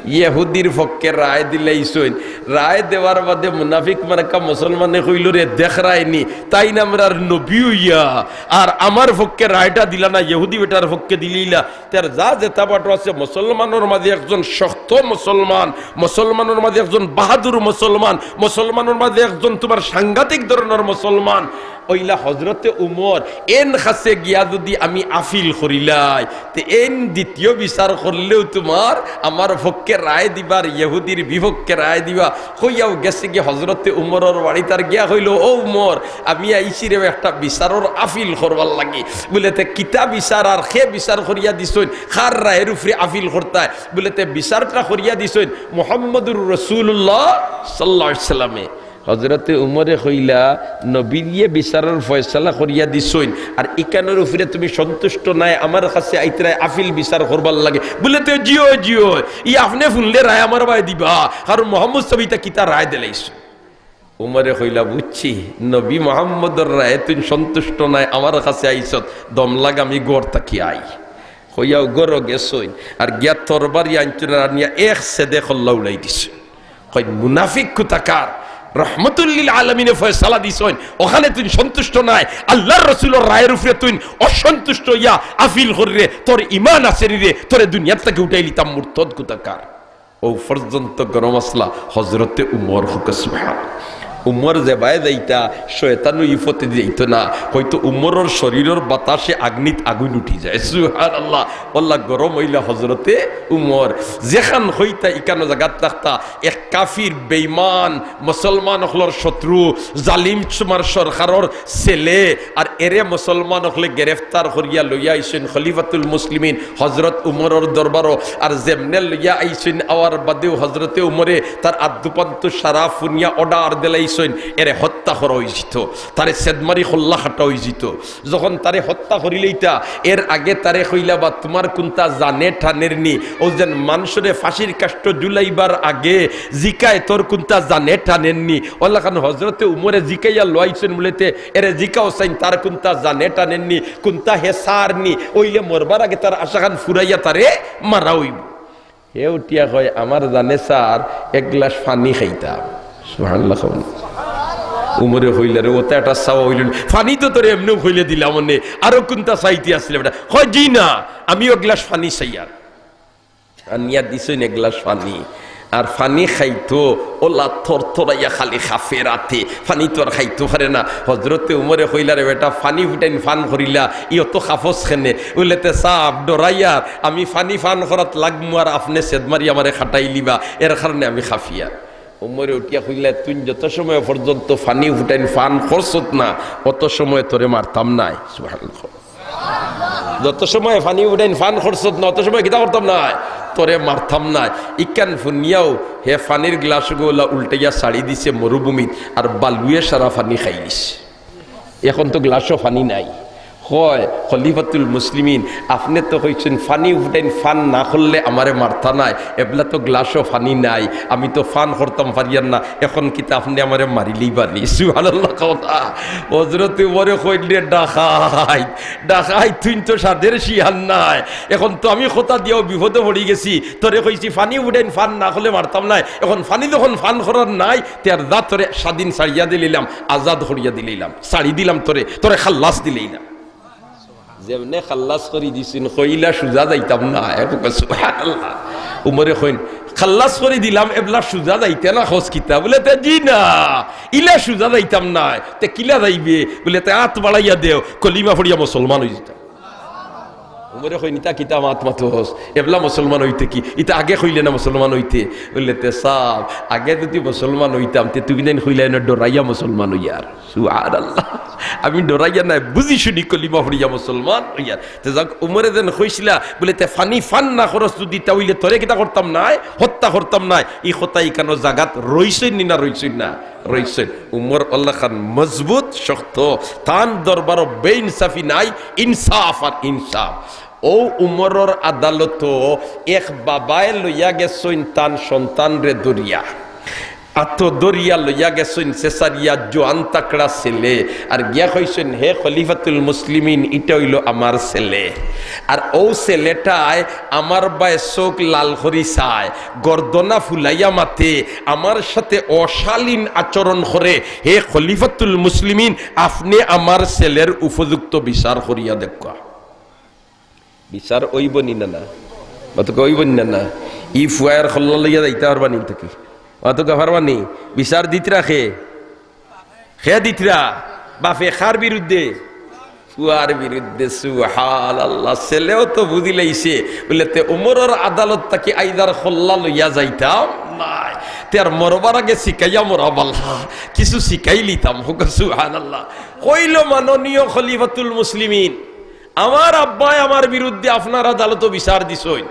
ইহুদির পক্ষে রায় দিলাইছইন। রায় দেওয়ার বাদে মুনাফিক মার্কা মুসলমানে কইলো, "রে, দেখরায়নি, তাইন আমরার নবী অইয়া আর আমার পক্ষে রায়টা দিলা না, ইহুদি বেটার পক্ষে দিলাইলা।" তে আর যা যেতা বাটো আছে, মুসলমানর মাঝে একজন শক্ত মুসলমান, মুসলমানর মাঝে একজন বাহাদুর মুসলমান, মুসলমানর মাঝে একজন তুমার সাংঘাতিক ধরনর মুসলমান অইলা হজরতে উমর। এইন কাছে গিয়া যুদি আমি আপিল করিলাই, তে এইন দ্বিতীয় বিচার করলেও তুমার আমার পক্ষে রায় দিবা আর ইহুদির বিপক্ষে রায় দিবা। কইয়াউ গেছেগি হজরতে উমরর বাড়িত, আর গিয়া কইলো, "ও উমর, আমি আইছি রে একটা বিচারর আপিল করবার লাগি।" বুলে, "তে কিতা বিচার আর কে বিচার করিয়া দিছইন? কার রায়ের উপরে আপিল করতায়?" বুলে, "তে বিচারটা করিয়া দিছইন মুহাম্মদুর রাসূলুল্লাহ সাল্লাল্লাহু আলাইহি ওয়াসাল্লামে।" হজরতে উমরে কইলা, "নবীজিয়ে বিচারর ফয়সালা করিয়া দিছইন, আর ইখানর উপরে তুমি সন্তুষ্ট নায়, আমার কাছে আইতরায় আপিল বিচার করবার লাগি।" বুলে, "তে জিও, জিও, ই আপনে হুনলে রায় আমার বায় দিবা, কারণ মোহাম্মদ সাব ইতা কিতা রায় দিলাইছইন।" উমরে কইলা, "বুঝছি, নবী মোহাম্মদর রায়ে তুইন সন্তুষ্ট নায়, আমার কাছে আইছত, দম লাগ আমি ঘর থাকি আই।" কইয়াউ ঘরো গেছইন, আর গিয়া তরবারি আনছইন, আর আনিয়া এক ছেদে কল্লা উড়াই দিছইন। কইন, "মুনাফিক কুথাকার, রহমতুল্লিল আলামিনে ফয়সালা দিছইন, অখানে তুইন সন্তুষ্ট নায়, আল্লাহর রসুলর রায়ের উপরে তুইন অসন্তুষ্ট অইয়া আপিল কররে, তোর ইমান আছে নি রে, তোরে দুনিয়ার থাকি উঠাইলিতাম, মুরতদ কুথাকার।" অউ পর্যন্ত গরম আছলা হজরতে উমর, কউক্কা সুবহান। উমর যেবায় যাইতা, শয়তানও ই পথে যাইতো না। কইতো উমরর শরীরর বাতাসে আগ্নিত আগুইন উঠি যায়। সুবহানাল্লাহ। অউলা গরম অইলা হজরতে উমর। যেখান কইতা ইখানো জাগাত থাকতা। এক কাফির, বেইমান, মুসলমান অকলর শত্রু, জালিম সুমার সরকারর ছেলে, আর এরে মুসলমান অকলে গ্রেফতার করিয়া লইয়া আইছইন খলিফাতুল মুসলিমিন হজরত উমরর দরবারো। আর যেমনে লইয়া আইছইন, আওয়ার বাদেউ হজরতে উমরে তার আদ্দুপান্ত সারা ফুনিয়া অর্ডার দিলাইছইন, এরে হত্যা করা অইযিতো, তারে সেদমারি কল্লা কাটা অইযিতো। যখন তারে হত্যা করিলাইতা, এর আগে তারে কইলা, "বা তুমার কুন্তা জানে টানের নি?" অউ যেন মানষরে ফাঁসির কাষ্ঠ ঝুলাইবার আগে জিকায়, "তোর কুন্তা জানে টানের নি?" অলাখান হজরতে উমরে জিকাইয়া লইছইন বুলেতে, এরে জিকাও চাইন, তার কুন্তা জানে টানের নি, কুন্তা হে সার নি, অইলে মরবার আগে তার আশাখান ফুরাইয়া তারে মারা অইবো। হে উঠিয়া কয়, "আমার জানে সার, এক গ্লাস পানি খাইতাম।" সুবহানাল্লাহ কউন। উমরে কইলা, "রে, অতা একটা চাওয়া অইলো নি? পানি তো তোরে এমনেউ কইলে দিলাম, অনে আরো কুন্তা চাইতে আছলে বেটা?" কয়, "জি না, আমিও এক গ্লাস পানি চাইয়ার।" আনিয়া দিছইন এক গ্লাস পানি। আর পানি খাইতো, অলা থরথরাইয়া খালি কাঁপের আতে। পানি তো আর খাইতো পারে না। হজরতে উমরে কইলা, "রে বেটা, পানি ফুটাইন পান করিলা, ই অত কাঁপস কেনে?" বুলেতে, "সাব, ডরাইয়ার, আমি পানি পান করাত লাগমু আর আপনে সেদমারি আমারে কাটাইলিবা, এর কারণে আমি কাঁপিয়ার।" উমরে উঠিয়া কইলা, "তুইন যত সময় পর্যন্ত পানি ফুটাইন পান করছত না, অত সময় তোরে মারতাম নায়।" সুবহানাল্লাহ। "যত সময় পানি ফুটাইন পান করছত না, অত সময় কিতা করতাম নায়, তোরে মারতাম নায়।" ইখান ফুনিয়াউ হে পানির গ্লাসগু অলা উল্টাইয়া ছাড়ি দিছে মরুভূমিত, আর বালুয়ে সারা পানি খাইলিছে। এখন তো গ্লাসো পানি নাই। কয়, "খলিফাতুল মুসলিমিন, আপনে তো কইছইন পানি ফুটাইন পান না করলে আমারে মারতা নায়, এবলা তো গ্লাসো পানি নাই, আমি তো পান করতাম পারিয়ার না, এখন কিতা আপনে আমারে মারিলিবা নি?" সুবহানাল্লাহ কউক্কা। হজরতে উমরে কইলে, "ডাকাইত, ডাকাইত, তুইন তো সাধের শিয়ান নায়, এখন তো আমি কথা দিয়াও বিপদো পড়ি গেছি, তোরে কইছি পানি ফুটাইন পান না করলে মারতাম নায়, এখন পানি যখন পান করার নাই, তে আর যা, তোরে স্বাধীন ছাড়িয়া দিলাইলাম, আজাদ করিয়া দিলাইলাম, ছাড়ি দিলাম তোরে, তোরে খাল্লাস দিলাইলাম।" যেমনে খাল্লাস করি দিছইন, কইলা, "সুজা যাইতাম না।" এ কউক্কা সুবহানাল্লাহ। উমরে কইন, "খাল্লাস করি দিলাম, এবলা সুজা যাইতে না, কস কিতা?" বুলেতে, "জি না, ইলা সুজা যাইতাম না।" "তে কিলা যাইবে?" বুলেতে, "আত বাড়াইয়া দেও, কলিমা পড়িয়া মুসলমান অইযিতাম।" উমরে কইন, "ইতা কিতা মাত মাতস? এবলা মুসলমান অইতে কি? ইতা আগে কইলে না মুসলমান অইতে?" বুলেতে, "সাব, আগে যুদি মুসলমান অইতাম, তে তুমি যেন কইলায় না, ডরাইয়া মুসলমান অইয়ার।" সুবহানাল্লাহ। "আমি ডরাইয়া নায়, বুঝি শুনি কলিমা পড়িয়া মুসলমান অইয়ার।" তে যাউক, উমরে যেন কইছিলা, বুলেতে, "পানি পান না করস যুদি, তা অইলে তোরে কিতা করতাম নায়, হত্যা করতাম নায়।" ই কথা ইখানো জাগাত রইছইন নি না রইছইন না? রইছইন। উমর অলাখান মজবুত, শক্ত, তান দরবারো বেইনসাফি নাই, ইনসাফ আর ইনসাফ। অউ উমরর আদালতো এক বাবায় লইয়া গেছইন তান সন্তানরে ধরিয়া। আতো ধরিয়া লইয়া গেছইন, সেসারিয়া জোয়ান তাকড়া ছেলে, আর গিয়া কইছইন, "হে খলিফাতুল মুসলিমিন, ইটা অইলো আমার ছেলে।" আর অউ ছেলেটায় আমার বায় চউখ লাল করি চায়, গর্দনা ফুলাইয়া মাতে, আমার সাথে অশালীন আচরণ করে। হে খলিফাতুল মুসলিমিন, আপনে আমার ছেলের উপযুক্ত বিচার করিয়া দেউক্কা। বিচার অইবো নি না, না? মাতউক্কা, অইবো নি না, না? ই ফুয়ায় আর কল্লা লইয়া যাইতা পারবা নি থাকি? মাতউক্কা, পারবা নি? বিচার দিতরা কে? কে দিতরা? বাপে। কার বিরুদ্ধে? ফুয়ার বিরুদ্ধে। সুবহানাল্লাহ। ছেলেও তো বুঝিলাইছে, বুলে, "তে উমরর আদালত থাকি আইজ আর কল্লা লইয়া যাইতাম নায়, তে আর মরবার আগে শিখাইয়া মরা বালা, কিছু শিখাইলিতাম।" কউক্কা সুবহানাল্লাহ। কইলো, "মাননীয় খলিফাতুল মুসলিমিন, আমার আব্বায় আমার বিরুদ্ধে আপনার আদালতো বিচার দিছইন।"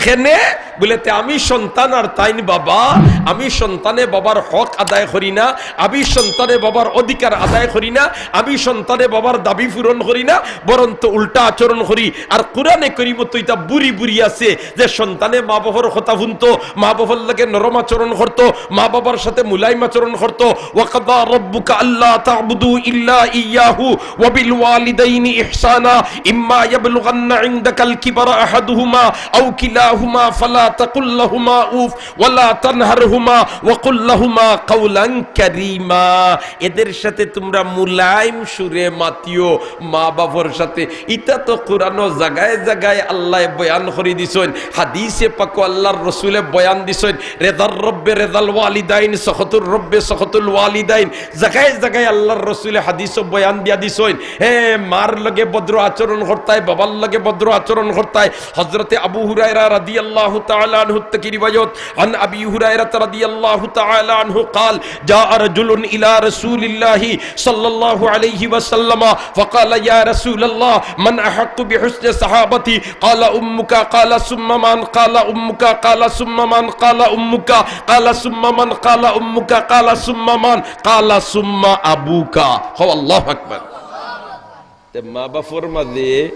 কেনে? বুলে, "তে আমি সন্তান আর তাইন বাবা, আমি সন্তানে বাবার হক আদায় করি না, আমি সন্তানে বাবার অধিকার আদায় করি না, আমি সন্তানে বাবার দাবি পূরণ করি না, বরঞ্চ উল্টা আচরণ করি।" আর কোরআনে করিমতো ইতা বুরি বুরি আছে যে সন্তানে মা বাবার কথা হুনতো, মা বাবার লগে নরম আচরণ করতো, মা বাবার সাথে মুলায়ম আচরণ করতো। "ওয়াকাদা রাব্বুকা আল্লা তা'বুদু ইল্লা ইয়াহু ওয়া বিল ওয়ালিদাইনি ইহসানা, ইম্মা ইয়াবলুগান্না ইনদাকাল কিবারা আহাদুহুমা আও কিলা" হুমা ফালা তাকুল লাহুমা উফ ওয়ালা তানহারহুমা ওয়া কুল লাহুমা কাওলান কারীমা। এদের সাথে তোমরা মুলায়েম সুরে মাতিও, মা বাপর সাথে। ইতা তো কুরআনো জাগায় জাগায় আল্লায় বয়ান করি দিছইন, হাদিসে পাকো আল্লার রসুলে বয়ান দিছইন। রেদার রব্বে রেদাল ওয়ালিদাইন, সখতুর রব্বে সখতুল ওয়ালিদাইন। জাগায় জাগায় আল্লার রসুলে হাদিসো বয়ান দিয়া দিছইন। হে, মার লগে ভদ্র আচরণ করতায়, বাবার লগে ভদ্র আচরণ করতায়। হযরতে আবু হুরায়রা রাদিয়াল্লাহু তাআলা আনহু থাকি রিওয়ায়াত, عن أبي هريرة رضي الله تعالى عنه قال: جاء رجل إلى رسول الله صلى الله عليه وسلم فقال: يا رسول الله، من أحق بحسن صحابتي؟ قال: أمك. قال: ثم من؟ قال: أمك. قال: ثم من؟ قال: أمك. قال: ثم من؟ قال: أمك. قال: ثم من؟ قال: ثم أبوك. কও আল্লাহু আকবার। তে মা বাপর মাঝে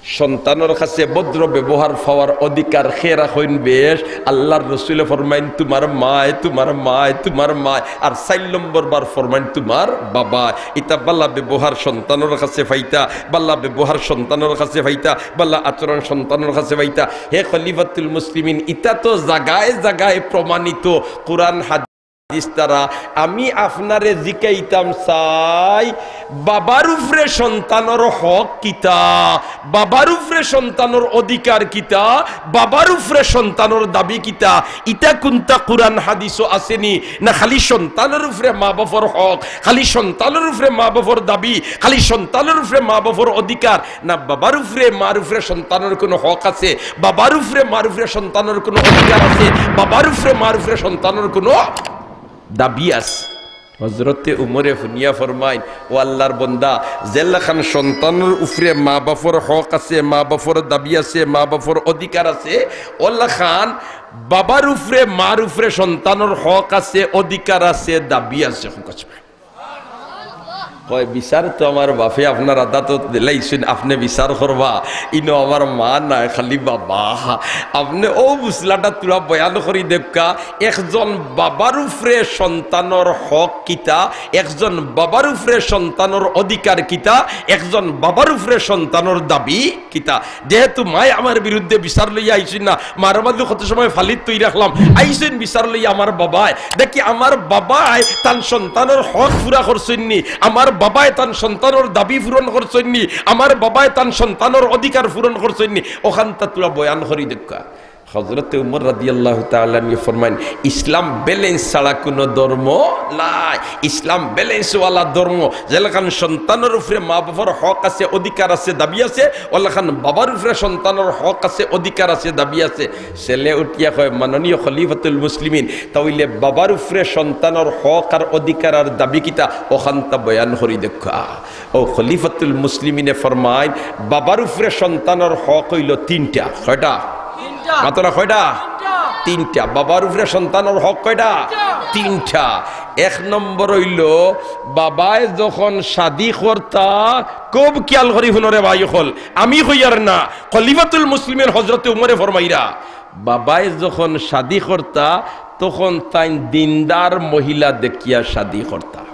সন্তানর কাছে ভদ্র ব্যবহার পাওয়ার অধিকার কে রাখইন বেশ? আল্লার রসুলে ফরমাইন, "তুমার মায়, তুমার মায়, তুমার মায়।" আর চাইর নম্বর বার ফরমাইন, "তুমার বাবায়।" ইতা বালা ব্যবহার সন্তানর কাছে পাইতা, বালা ব্যবহার সন্তানর কাছে পাইতা, বালা আচরণ সন্তানর কাছে পাইতা। হে খলিফাতুল মুসলিমিন, ইতা তো জাগায় জাগায় প্রমাণিত, কুরআন হাদিস দ্বারা। আমি আপনারে জিকাইতাম চাই, বাবার উপরে সন্তানর হক কিতা, বাবার উপরে সন্তানর অধিকার কিতা, বাবার উপরে সন্তানর দাবি কিতা? ইতা কুনটা কুরআন হাদিসো আছেনি? না খালি সন্তানর উপরে মা বাপর হক, খালি সন্তানর উপরে মা বাপর দাবি, খালি সন্তানর উপরে মা বাপর অধিকার? না বাবার উপরে মার উপরে সন্তানর কুনু হক আছে, বাবার উপরে মার উপরে সন্তানর কুনু অধিকার আছে, বাবার উপরে মার উপরে সন্তানর কুনু দাবি আছে? হযরতে উমরে হুনিয়া ফরমাইন, "ও আল্লার বন্দা, যেলাখান সন্তানর উপরে মা বাপর হক আছে, মা বাপর দাবি আছে, মা বাপর অধিকার আছে, অলাখান বাবার উপরে মার উপরে সন্তানর হক আছে, অধিকার আছে, দাবি আছে।" কয়, "বিচার তো আমার বাপে আপনার আদালতো দিলাইছইন, আপনে বিচার করবা, ইনো আমার মা নায়, খালি বাবা। আপনে অউ মসলাটা থুড়া বয়ান করি দেউক্কা, একজন বাবার উপরে সন্তানর হক কিতা, একজন বাবার উপরে সন্তানর অধিকার কিতা, একজন বাবার উপরে সন্তানর দাবি কিতা?" যেহেতু মায় আমার বিরুদ্ধে বিচার লইয়া আইছইন না, মার মাঝে কত সময় ফালিত তৈ রাখলাম, আইছইন বিচার লইয়া আমার বাবায়। দেখি আমার বাবায় তান সন্তানর হক পুরা করছইন নি, আমার বাবায় তান সন্তানর দাবি পূরণ করছইন নি, আমার বাবায় তান সন্তানর অধিকার পূরণ করছইন নি, অখানটা থুড়া বয়ান করি দেউক্কা। হযরতে উমর রাদিয়াল্লাহু তাআলা আনহু ফরমাইন, "ইসলাম balance ছাড়া কুনু ধর্ম নাই, ইসলাম balance ওয়ালা ধর্ম।" যেলাখান সন্তানর উপরে মা বাপর হক আছে, অধিকার আছে, দাবি আছে, অলাখান বাবার উপরে সন্তানর হক আছে, অধিকার আছে, দাবি আছে। ছেলে উঠিয়া কয়, "মাননীয় খলিফাতুল মুসলিমিন, তা অইলে বাবার উপরে সন্তানর হক আর অধিকার আর দাবি কিতা, অখানটা বয়ান করি দেউক্কা।" ও খলিফাতুল মুসলিমিনে ফরমাইন, বাবার উপরে সন্তানর হক অইলো তিনটা। কয়টা? তিনটা। মাতো না, কয়টা? তিনটা। তিনটা। বাবার উপরে সন্তানর হক কয়টা? তিনটা। তিনটা। এক নম্বর অইলো, বাবায় যখন শাদি করতা, খুব খিয়াল করি হুনো রে ভাই অকল, আমি কইয়ার না, খলিফাতুল মুসলিমিন হযরতে উমরে ফরমাইরা, বাবায় যখন শাদি করতা, তখন তাইন দিনদার মহিলা দেখিয়া শাদি করতা।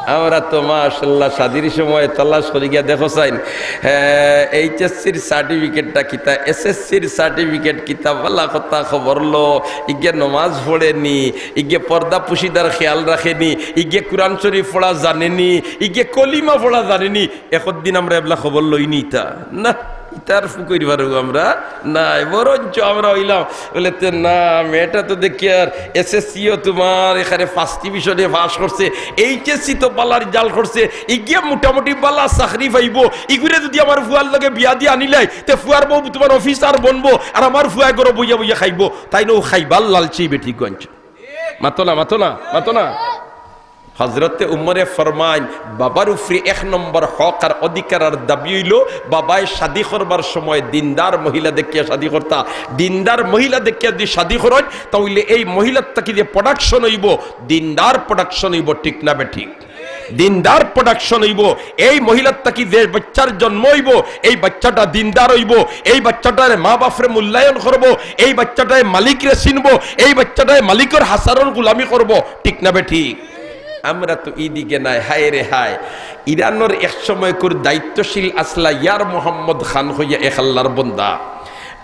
আমরা তো মাশাআল্লাহ শাদির সময় তালাশ করি গিয়া দেখো চাইন, হ্যাঁ, এইচএসসির সার্টিফিকেটটা কিতা, এসএসসির সার্টিফিকেট কিতা, বালা কথা খবর লো, ইগে নমাজ পড়েনি, ইগে পর্দা পুশিদার খেয়াল রাখেনি, ইগে কুরআন শরীফ পড়া জানেনি, ইগে কলিমা পড়া জানেনি। একদিন আমরা এবলা খবর লইনি ইতা? না, ইতার ফুকইর পারু আমরা নাই, বরঞ্চ আমরা অইলাম বলে, "তে না, মেয়েটা তো দেখি আর এসএসসিও তোমার এখানে ফার্স্ট ডিভিশনে পাস করছে, এইচএসসি তো বালা রেজাল্ট করছে, ইগিয়ে মোটামুটি বালা চাকরি পাইবো, ইগুরে যদি আমার ফুয়ার লগে বিয়া দিয়া আনিলাই, তে ফুয়ার বউ তোমার অফিসার বনবো, আর আমার ফুয়ায় ঘরো বইয়া বইয়া খাইবো।" তাইন অউ খাইবার লালচি বেটিগঞ্জ। মাতো না, মাতো না, মাতো না। হযরতে উমরে ফরমাইন, বাবার উপরে এক নম্বর হক আর অধিকার আর দাবি অইলো, বাবায় শাদি করবার সময় দিনদার মহিলা দেখিয়া শাদি করতা। দিনদার মহিলা দেখিয়া যদি শাদি করইন, তা অইলে এই মহিলার থাকি যে প্রোডাকশন অইবো, দিনদার প্রোডাকশন অইবো, ঠিক না বেঠিক? দিনদার প্রোডাকশন অইবো। এই মহিলার থাকি যে বাচ্চার জন্ম অইবো, এই বাচ্চাটা দিনদার অইবো, এই বাচ্চাটার মা বাপরে মূল্যায়ন করবো, এই বাচ্চাটায় মালিকরে চিনবো, এই বাচ্চাটায় মালিকর হাছারর গুলামি করবো, ঠিক না বেঠিক? আমরা তো ইদিকে নাই, হায় রে হায়। ইরানর এক সময়কুর দায়িত্বশীল আছলা ইয়ার মোহাম্মদ খান কইয়া এক আল্লার বন্দা।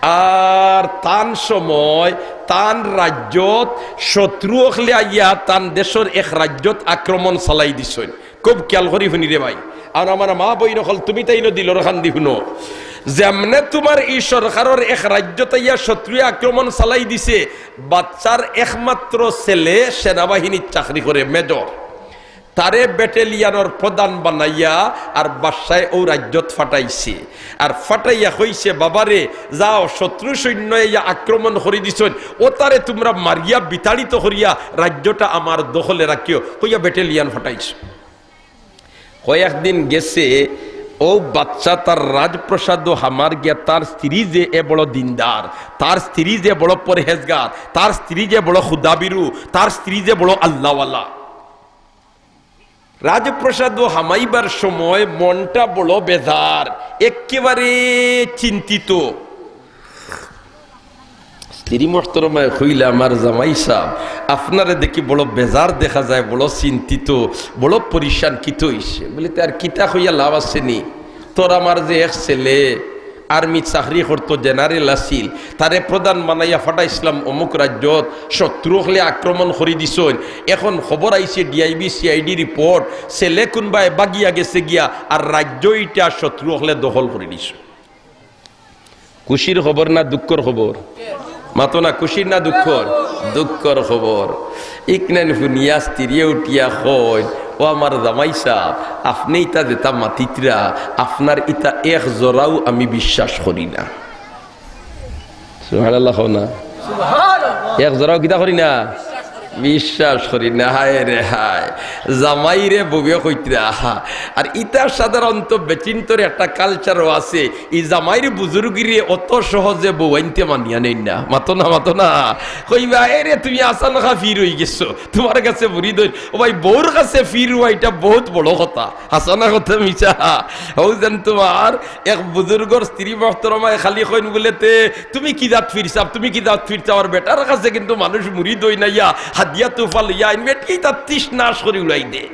আর তান সময় তান রাজ্যত শত্রু অকলে আইয়া তান দেশর এক রাজ্যত আক্রমণ চালাই দিছইন। খুব খেয়াল করি হুনি রে ভাই, আর আমার মা বইন অকল, তুমি তাইন দিলর কান্দি হুনো। যেমনে তুমার ই সরকারর এক রাজ্যত আইয়া শত্রুয়ে আক্রমণ চালাই দিছে, বাদশার একমাত্র ছেলে সেনাবাহিনীত চাকরি করে, মেজর, তারে ব্যাটালিয়নর প্রধান বানাইয়া আর বাদশায় অউ রাজ্যত ফাটাইছে। আর ফাটাইয়া কইছে, "বাবারে, যাও, শত্রু সৈন্য আইয়া আক্রমণ করি দিছইন, অতারে তুমরা মারিয়া বিতাড়িত করিয়া রাজ্যটা আমার দখলে রাখিও," কইয়া ব্যাটালিয়ন ফাটাইছে। কয়েকদিন গেছে, অউ বাদশা তার রাজপ্রাসাদো হামার গিয়া তার স্ত্রী যে এ বড় দিনদার, তার স্ত্রী যে বড় পরহেজগার, তার স্ত্রী যে বড় খুদাবিরু, তার স্ত্রী যে বড় আল্লাহওয়ালা। রাজপ্রাসাদো হামাইবার সময় মনটা বড় বেজার, একেবারে চিন্তিত। স্ত্রী মোহতরমায় কইলা, "আমার জামাই সাব, আপনারে দেখি বড় বেজার দেখা যায়, বড় চিন্তিত, বড় পরিশান, কিতা অইছে?" বলে, "তে আর কিতা কইয়া লাভ আছে নি? তোর আমার যে এক ছেলে, আর্মিত চাকরি করতো, জেনারেল আছিল, তারে প্রধান বানাইয়া ফাটাইছলাম অমুক রাজ্যত, শত্রু অকলে আক্রমণ করি দিছইন, এখন খবর আইছে ডিআইবি সিআইডি রিপোর্ট, ছেলে কুনবায় বাগিয়া গেছে গিয়া, আর রাজ্য ইটা শত্রু অকলে দখল করি নিছে।" খুশির খবর না দুঃখর খবর? মাতো না, খুশির না দুঃখর? দুঃখর খবর। ইকনাইন হুনিয়া স্ত্রীয়ে উঠিয়া কইন, "ও আমার জামাই সাব, আপনে ইতা যেতা মাতিতরা, আপনার ইতা এক জরাও আমি বিশ্বাস করি না।" সুবহানাল্লাহ কও না। এক জরাও কিতা করি না? বিশ্বাস করি না। হায় রে হায়, জামাইরে বউয়ে কইতরা। আর ইতা সাধারণত বেটিন্তর একটা কালচারও আছে, ই জামাইর বুজুর্গিরে অত সহজে বউ আইনতে মানিয়া নেইন না। মাতো না, মাতো না। কইবা, "এরে, তুমি আচানকা ফির অইগেছো, তুমার কাছে মুরিদ অইন।" ও ভাই, বউর কাছে ফির অওয়া ইটা বউত বড় কথা। হাছা না কথা মিছা? অউ যেন তুমার এক বুজুর্গর স্ত্রী মোহতরমায় খালি কইন বুলে, "তে তুমি কি জাত ফির সাব, তুমি কি জাত ফির সাব?" আর বেটার কাছে কিন্তু মানুষ মুরিদ অইন আইয়া হাদিয়া তুফা লইয়া আইন, বেটি তার তৃষ্ণা নাশ করি উড়াই দে।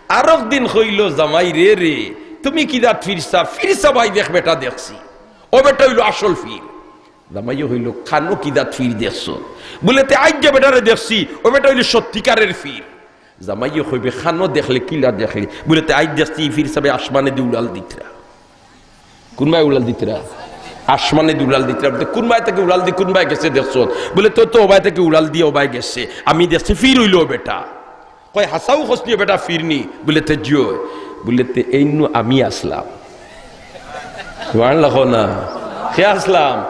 আরক দিন কইলো, "জামাইরে রে, তুমি কি জাত ফির সাব?" ফির সাব আইজ এক বেটা দেখছি, অউ বেটা অইলো আসল ফির। জামাইয়ে কইলো, "কানো কি জাত ফির দেখছো?" বুলে, "তে আইজ যে বেটারে দেখছি, অউ বেটা অইলো সত্যিকারের ফির।" জামাইয়ে কইবে, "কানো দেখলে, কিলা দেখলে?" বুলে, "তে আইজ দেখছি ই ফির সাবে আসমানেদি উড়াল দিতরা।" কুনবায় উড়াল দিতরা? আসমানেদি উড়াল দিতরা। বুলে, "কুনবায় থাকি উড়াল দি কুনবায় গেছে দেখছো?" বুলে, "তে তো অবায় থাকি উড়াল দি অবায় গেছে, আমি দেখছি ফির অইলো বেটা।" কয়, "হাছাউ কছনি বেটা ফির নি?" বুলে, "তে জি অয়।" বুলে, "তে এইনু আমি আছলাম।" সুবহানাল্লাহ কও না। কে আছলাম?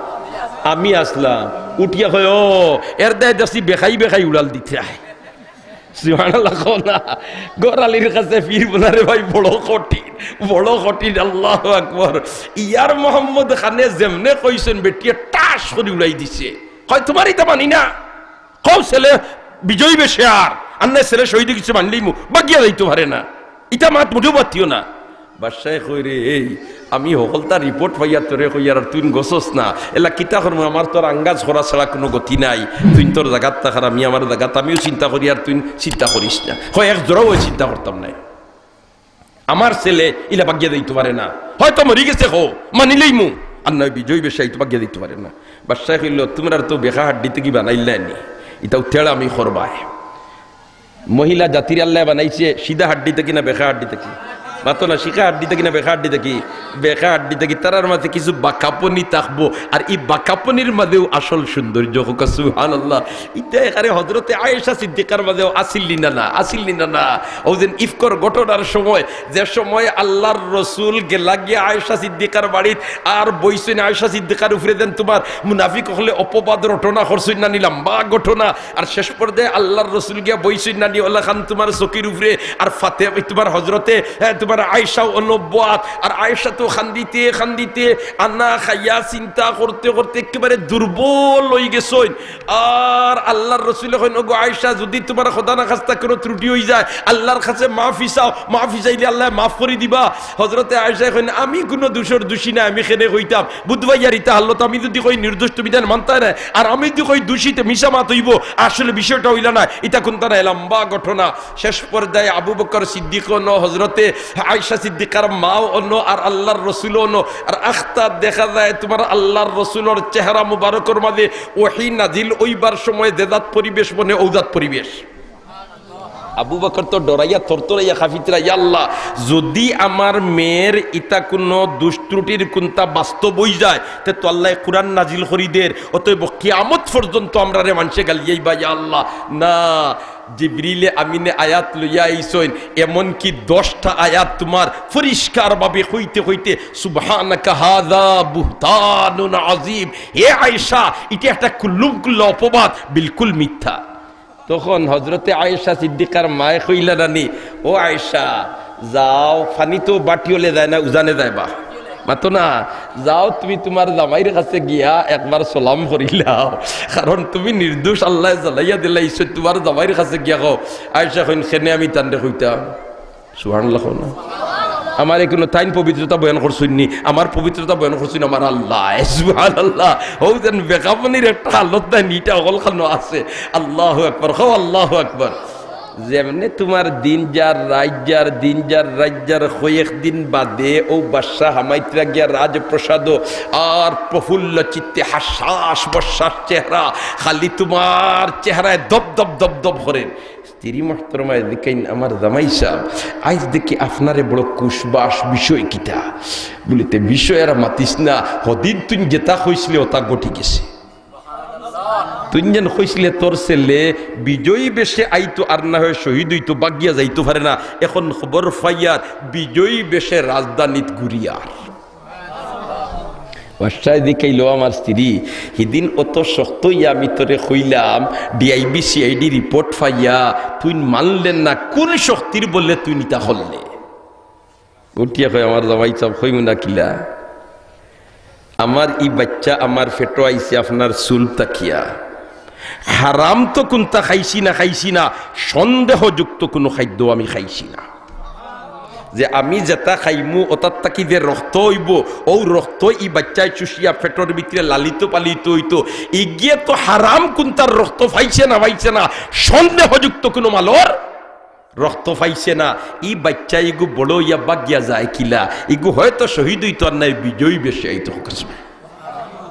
আমি আছলাম। উঠিয়া কয়, "ও, এর দায় দেখছি বেখাই বেখাই উড়াল দিতরায়।" সুবহানাল্লাহ কও না। ঘরআলির কাছে ফির বলা রে ভাই বড় কঠিন, বড় কঠিন। আল্লাহু আকবার। ইয়ার মোহাম্মদ খানে যেমনে কইছইন, বেটিয়ে টাস করি উড়াই দিছে। কয়, "তুমার ইতা মানি না।" কও ছেলে বিজয় বেশে আর, আর নায় ছেলে শহীদ অইগেছে মানিলিমু, বাগিয়া যাইতো পারে না। ইতা মাত মুটেও বাতিও না। বাদশায় কয়, "রে, এই, আমি হকলতা রিপোর্ট পাইয়া তোরে কইয়ার আর তুইন গছস না। এলা কিতা করমু, আমার তো আর আন্দাজ করা ছাড়া কুনু গতি নাই। তুইন তোর জাগাত থাক আর আমি আমার জাগাত, আমিও চিন্তা করি আর তুইন চিন্তা করিস না।" কয়, "এক জরাও অউ চিন্তা করতাম নায়।" আমার ছেলে ইলা বাগিয়া যাইতো পারে না, হয়তো মরি গেছে, কও, মানিলিমু, আর নায় বিজয় বেশে আইতো বাগিয়া যাইতো পারে না। বাদশায় কইলো, "তুমরার তো বেকা হাড্ডি থাকি বানাইলায় নি, ইতাউ তেড়ামি করবায়।" মহিলা জাতিরে আল্লায় বানাইছে সিধা হাড্ডি থাকি না বেকা হাড্ডি থাকি? মাতো না, সিধা হাড্ডি থাকি না বেকা হাড্ডি থাকি? বেকা হাড্ডি থাকি। তারার মাঝে কিছু বাঁকাপনি থাকবো, আর ই বাঁকাপনির মাঝেউ আসল সৌন্দর্য। কউক্কা সুবহানাল্লাহ। ইতা এখানে হজরতে আয়েশা সিদ্দিকার মাঝেউ আছিল নি না? না, আছিল নি না? না। অউ যেন ইফকর ঘটনার সময়, যে সময় আল্লাহর রসুল গেলা গিয়া আয়েশা সিদ্দিকার বাড়িত, আর বইছইন আয়েশা সিদ্দিকার উপরে, যেন তুমার মুনাফিক অকলে অপবাদ রটনা করছইন না নি, লম্বা ঘটনা। আর শেষ পর্যায়ে আল্লাহর রসুল গিয়া বইছইন না নি অলাখান তুমার চকির উপরে, আর ফাতে-, তুমার হজরতে, হ্যাঁ, তুমার আয়েশাও অনবুয়াত, আর আয়েশা তো কান্দিতে কান্দিতে আনা খাইয়া চিন্তা করতে করতে একেবারে দুর্বল অইগেছইন। আর আল্লাহর রসুলে কইন, "ওগো আয়েশা, যুদি তুমার খোদা না খাস্তা কুনু ত্রুটি অইযায়, আল্লাহর কাছে মাফি চাও, মাফি চাইলে আল্লায় মাফ করি দিবা।" হজরতে আয়েশায় কইন, "আমি কুনু দুষর দুষী নায়, আমি কেনে কইতাম? বুধবাইয়ার ইতা হালত, আমি যুদি কই নির্দোষ, তুমি তাইন মানতায় নায়, আর আমি যুদি কই দুষী, তে মিছা মাত অইবো। আসলে বিষয়টা অইলা নায়, ইতা কুন্তা নায়, লম্বা ঘটনা।" শেষ পর্যায়ে আবু বকর সিদ্দিক অনো হজরতে আয়েশা সিদ্দিকার মাও অনো আর আল্লাহর রসুলও অনো। আর আখতা দেখা যায় তুমার আল্লাহর রসুলর চেহারা মুবারকর মাঝে ওহী নাজিল অইবার সময় যে জাত পরিবেশ বনে, অউ জাত পরিবেশ। আবু বকর তো ডরাইয়া থরথরাইয়া কাঁপিতরা, "ইয়া আল্লাহ, যুদি আমার মেয়ের ইতা কুনু দুষ ত্রুটির কুন্তা বাস্তব অইযায়, তে তো আল্লায় কুরআন নাজিল করি দের, অতএব কিয়ামত পর্যন্ত আমরারে মানষে গালিয়াইবা, ইয়া আল্লাহ।" না, জিবরিলে আমিনে আয়াত লইয়া আইছইন, এমনকি দশটা আয়াত তুমার পরিষ্কারভাবে কইতে কইতে, "সুবহানাকা হাযা বুহতানুন আযীম।" হে আয়েশা, ইটা একটা কুল্লুমকুল্লা অপবাদ, বিলকুল মিথ্যা। তখন হযরতে আয়েশা সিদ্দিকার মায়ে কইলা নানি, "ও আয়েশা, যাও, পানি তো বাটি অলে যায় না, উজানে যায় বা।" মাতো না, "যাও তুমি তুমার জামাইর কাছে গিয়া একবার সালাম করিলাও, কারণ তুমি নির্দোষ, আল্লায় জানাইয়া দিলাইছইন, তুমার জামাইর কাছে গিয়া কও।" আয়েশা কইন, "কেনে আমি তানরে কইতাম?" সুবহানাল্লাহ কও না। আমারে কুনু তাইন পবিত্রতা বয়ান করছইন নি, আমার পবিত্রতা বয়ান করছইন আমার আল্লায়। সুবহানাল্লাহ। অউ যেন বেগাবনির একটা হালত নাই নি, ইটা অকলখানো আছে। আল্লাহু আকবার, কও আল্লাহু আকবার। যেমনে তুমার দিন যার, রাইত যার, দিন যার, রাইত যার, কয়েকদিন বাদে অউ বাদশা হামাইতরা গিয়া রাজপ্রাসাদো, আর প্রফুল্ল চিত্তে হাসাস বসাস চেহারা, খালি তুমার চেহারায় দপ দপ দপ দপ করের। স্ত্রী মুহতরমায় জিকাইন, "আমার জামাই সাব, আইজ দেখি আপনারে বড় খুশবাস, বিষয় কিতা?" বুলে, "তে বিষয় আর মাতিস না, হদিন তুইন যেতা কইছলে অতা ঘটি গেছে। তুইন যেন কইছলে তোর ছেলে বিজয়ী বেশে আইতো আর না হয় শহীদ অইতো, বাগিয়া যাইতো পারে না, এখন খবর পাইয়ার বিজয়ী বেশে রাজধানীত ঘুরিয়ার।" বাদশায় জিকাইলো, "আমার স্ত্রী, হিদিন অত শক্ত অইয়া আমি তোরে কইলাম, ডিআইবি সিআইডি রিপোর্ট পাইয়া তুইন মানলে না, কুন শক্তির বলে তুইন ইতা করলে?" উঠিয়া কয়, "আমার জামাই সাব, কইমু না কিলা? আমার ই বাইচ্চা আমার পেটো আইছে আপনার চুল থাকিয়া। হারাম তো কুন্তা খাইছি না, খাইছি না, সন্দেহযুক্ত কুনু খাদ্য আমি খাইছি না। যে আমি যেতা খাইমু, অতার থাকি যে রক্ত অইবো, অউ রক্ত ই বাইচ্চায় চুষিয়া পেটর ভিতরে লালিত পালিত অইতো। ইগিয়ে তো হারাম কুন্তার রক্ত পাইছে না, পাইছে না, সন্দেহযুক্ত কুনু মালর রক্ত পাইছে না। ই বাইচ্চা ইগু বড় অইয়া বাগিয়া যায় কিলা? ইগু হয়তো শহীদ অইতো আর নায় বিজয়ী বেশে আইতো।"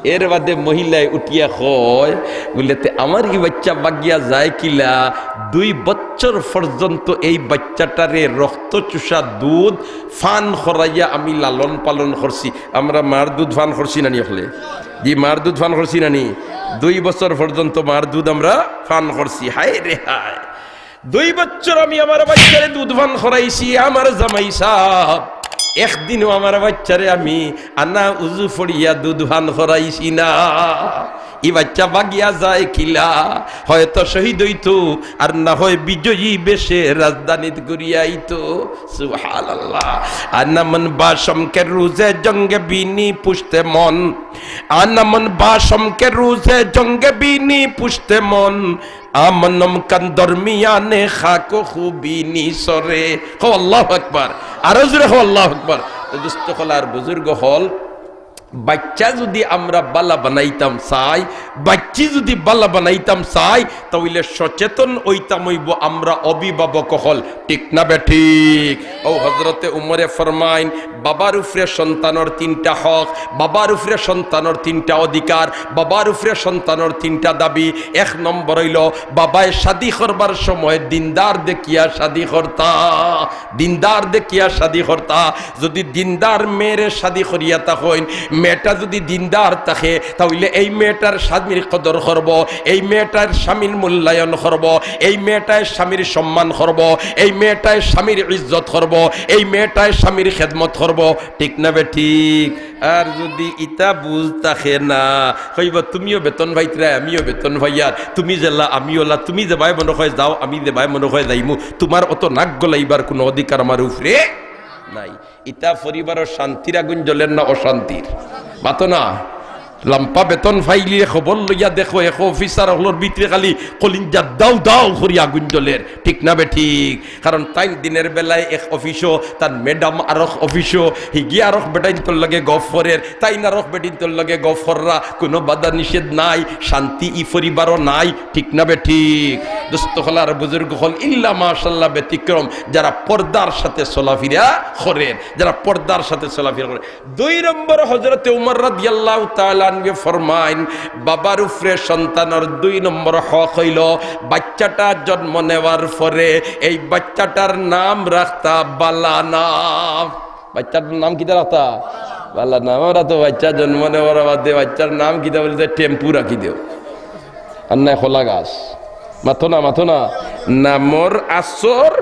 এর বাদে মহিলায় উঠিয়া কয়, বুলে, "তে আমার ই বাইচ্চা বাগিয়া যায় কিলা? দুই বছর পর্যন্ত এই বাইচ্চাটারে রক্ত চুষা দুধ পান করাইয়া আমি লালন পালন করছি।" আমরা মার দুধ পান করছি না নি অকলে? জি, মার দুধ পান করছি না নি? দুই বছর পর্যন্ত মার দুধ আমরা পান করছি। হায় রে হায়, দুই বছর আমি আমার বাইচ্চারে দুধ পান করাইছি, আমার জামাই সাব, একদিনও আমার বাইচ্চারে আমি আনা উজু পড়িয়া দুধ পান করাইছি না। ই বাইচ্চা বাগিয়া যায় কিলা? হয়তো শহীদ অইতো, আর না হয় বিজয়ী বেশে রাজধানীত ঘুরিয়া আইতো। সুবহানাল্লাহ। আনা মন বাশম কে রুজে জঙ্গে বিনি পুশতে মন, আনা মন বাশম কে রুজে জঙ্গে বিনি পুশতে মন, আমনম কান দরমিয়ানে খাকো খুবি নিসরে। কও আল্লাহু আকবার। আরো জোরে কও আল্লাহু আকবার। তো দোস্ত অকল আর বুজুর্গ অকল, বাইচ্চা যুদি আমরা বালা বানাইতাম চাই, বাইচ্চি যুদি বালা বানাইতাম চাই, তা অইলে সচেতন অইতাম অইবো আমরা অভিভাবক অকল, ঠিক না বেঠিক? অউ হজরতে উমরে ফরমাইন, বাবার উপরে সন্তানর তিনটা হক, বাবার উপরে সন্তানর তিনটা অধিকার, বাবার উপরে সন্তানর তিনটা দাবি। এক নম্বর অইলো, বাবায় শাদি করবার সময় দিনদার দেখিয়া শাদি করতা, দিনদার দেখিয়া শাদি করতা। যুদি দিনদার মেয়েরে শাদি করিয়া থাকইন, মেয়েটা যুদি দিনদার থাকে, তা অইলে এই মেয়েটার স্বামীর কদর করবো, এই মেয়েটার স্বামীর মূল্যায়ন করবো, এই মেয়েটায় স্বামীর সম্মান করবো, এই মেয়েটায় স্বামীর ইজ্জত করবো, এই মেয়েটায় স্বামীর খেদমত করবো, ঠিক না বেঠিক? আর যুদি ইতা বুঝ থাকে না, কইবো, "তুমিও বেতন পাইতরায়, আমিও বেতন পাইয়ার, তুমি যেলা, আমি অলা, তুমি যেবায় মনো কয় যাও, আমি যেবায় মনো কয় যাইমু, তুমার অত নাক গলাইবার কুনু অধিকার আমার উপরে নাই।" ইতা পরিবারর শান্তির আগুন জ্বলের না অশান্তির? মাতো না। লাম্বা বেতন পাইলে খবর লইয়া দেখো, এক অফিসার অকলর ভিতরে খালি কলিঞ্জা দাউ দাউ করি আগুন জ্বলের, ঠিক না বেঠিক? কারণ তাইন দিনের বেলায় এক অফিসো তান ম্যাডাম, আরক অফিসো হিগি আরক বেটাইন্তর লগে গফ করের, তাইন আরক বেটিন্তর লগে গফ কররা, কুনু বাধা নিষেধ নাই, শান্তি ই পরিবারও নাই, ঠিক না বেঠিক? দোস্ত অকল আর বুজুর্গ অকল, ইল্লা মাশাআল্লাহ ব্যতিক্রম, যারা পর্দার সাথে চলাফিরা করের, যারা পর্দার সাথে চলাফিরা করের। দুই নম্বর, হযরতে উমর রাদিয়াল্লাহু তাআলা আনহু ফরমাইন, বাবার উপরে সন্তানর দুই নম্বর হক অইলো, বাচ্চাটা জন্ম নেওয়ার পরে এই বাচ্চাটার নাম রাখতা বালা নাম। বাচ্চাটার নাম কিতা রাখতা? বালা নাম। আমরা তো বাচ্চা জন্ম নেওয়ার বাদে বাচ্চার নাম কিতা বলি, টেম্পু রাখি দেও, আর নায় কলা গাছ। মাতো না, মাতো না। নামর আসর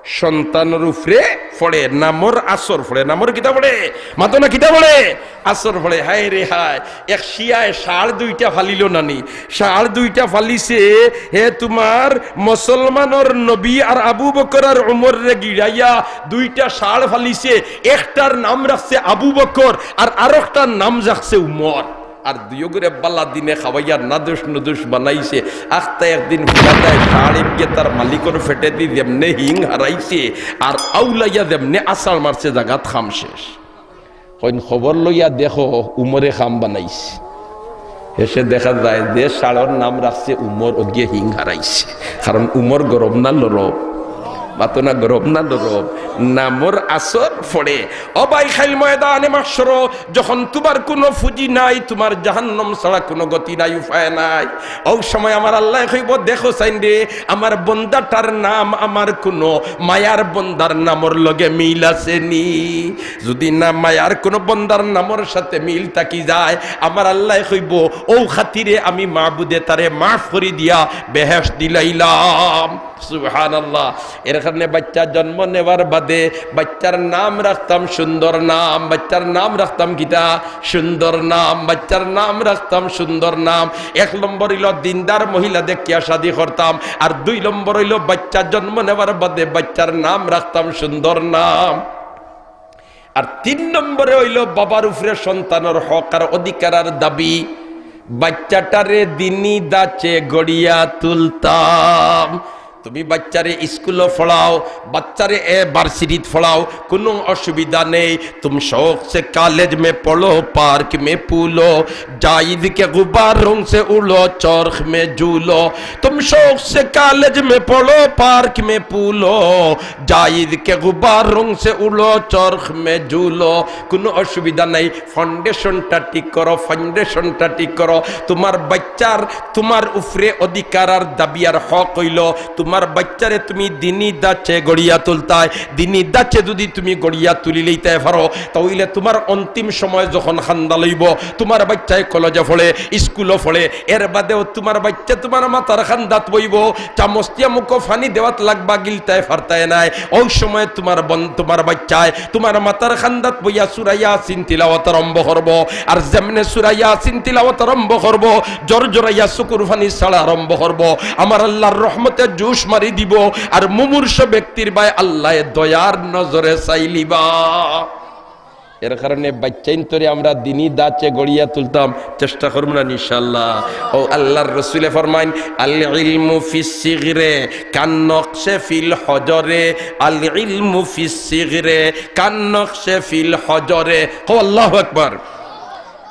সন্তানর উপরে পড়ে, নামর আসর পড়ে। নামর কিতা পড়ে? মাতো না, কিতা পড়ে? আসর পড়ে। হায় রে হায়, এক শিয়ায় ষাঁড় দুইটা ফালিলো নানি, ষাঁড় দুইটা ফালিছে, হে তুমার মুসলমানর নবী আর আবু বকর আর উমররে গিড়াইয়া দুইটা ষাঁড় ফালিছে, একটার নাম রাখছে আবু বকর আর আরকটার নাম রাখছে উমর। আর দুইওগুরে বালা দিনে খাওয়াইয়া নাদুস নুদুস বানাইছে। আখতা একদিন ফুরাতায় ষাঁড় গিয়া তার মালিকর পেটেদি যেমনে হিং হারাইছে, আর আউলাইয়া যেমনে আছাড় মারছে, জাগাত কাম শেষ। কইন খবর লইয়া দেখো, উমরে কাম বানাইছে। শেষে দেখা যায় যে ষাঁড়র নাম রাখছে উমর, অগিয়ে হিং হারাইছে। কারণ উমর গরম না লরম? মাতো না, গরম না লরম? নামর আসর পড়ে। ও ভাই, কাইল ময়দানে মাহশরো যখন তুমার কুনু পুঁজি নাই, তুমার জাহান্নাম ছাড়া কুনু গতি নাই, উপায় নাই, অউ সময় আমার আল্লায় কইবো, দেখো চাইন রে, আমার বন্দাটার নাম আমার কুনু মায়ার বন্দার নামর লগে মিল আছে নি? যুদি না মায়ার কুনু বন্দার নামর সাথে মিল থাকি যায়, আমার আল্লায় কইবো, অউ খাতিরে আমি মাবুদে তারে মাফ করি দিয়া বেহেশত দিলাইলাম। সুবহানাল্লাহ। এর কারণে বাচ্চা জন্ম নেওয়ার বাদে বাচ্চার নাম রাখতাম সুন্দর নাম। বাচ্চার নাম রাখতাম কিতা? সুন্দর নাম। বাচ্চার নাম রাখতাম সুন্দর নাম। এক নম্বর অইলো দিনদার মহিলা দেখিয়া শাদি করতাম, আর দুই নম্বর অইলো বাচ্চা জন্ম নেওয়ার বাদে বাচ্চার নাম রাখতাম সুন্দর নাম। আর তিন নম্বরে অইলো বাবার উপরে সন্তানর হক আর অধিকার আর দাবি। বাচ্চাটারে দিনি ধাঁচে গড়িয়া তুলতাম। তুমি বাচ্চারে স্কুলো পড়াও, বাচ্চারে এ ভার্সিটিত পড়াও, কুনু অসুবিধা নেই। তুম শৌক সে কলেজ মে পড়ো, পার্ক মে পুলো, জাইদ কে গুবারোং সে উড়ো, চরখ মে ঝুলো। তুম শৌক সে কলেজ মে পড়ো, পার্ক মে পুলো, জাইদ কে গুবারোং সে উড়ো, চরখ মে ঝুলো। কুনু অসুবিধা নাই, ফাউন্ডেশনটা ঠিক করো, ফাউন্ডেশনটা ঠিক করো। তুমার বাচ্চার, তুমার উপরে অধিকার আর দাবি আর হক অইলো, তুমার বাচ্চারে তুমি দিনি ধাঁচে গড়িয়া তুলতায়। দিনি ধাঁচে যুদি তুমি গড়িয়া তুলিলাইতায় পারো, তা অইলে তুমার অন্তিম সময় যখন কান্দা লইবো, তুমার বাচ্চায় কলেজে পড়ে, স্কুলো পড়ে, এর বাদেও তুমার বাচ্চা তুমার মাথার কান্দাত বইবো, চামচ দিয়া মুখো পানি দেওয়াত লাগবা, গিলতায় পারতায় নায়। অউ সময় তুমার বন-, তুমার বাচ্চায় তুমার মাথার কান্দাত বইয়া সূরা ইয়াসিন তিলাওয়াত আরম্ভ করবো। আর যেমনে সূরা ইয়াসিন তিলাওয়াত আরম্ভ করবো, জরজরাইয়া চকুর পানি ছাড়া আরম্ভ করবো। আমার আল্লার রহমতে জোশ মারি দিবো। আর মুমূর্ষু ব্যক্তির বায় আল্লায় দয়ার নজরে চাইলিবা। এর কারণে বাচ্চাইন্তরে আমরা দিনি ধাঁচে গড়িয়া তুলতাম, চেষ্টা করমু না ইনশাআল্লাহ। অউ আল্লার রসুলে ফরমাইন, "আল ইলমু ফিস সিগরে কান নকশে ফিল হজরে, আল ইলমু ফিস সিগরে কান নকশে ফিল হজরে।" কও আল্লাহু আকবার।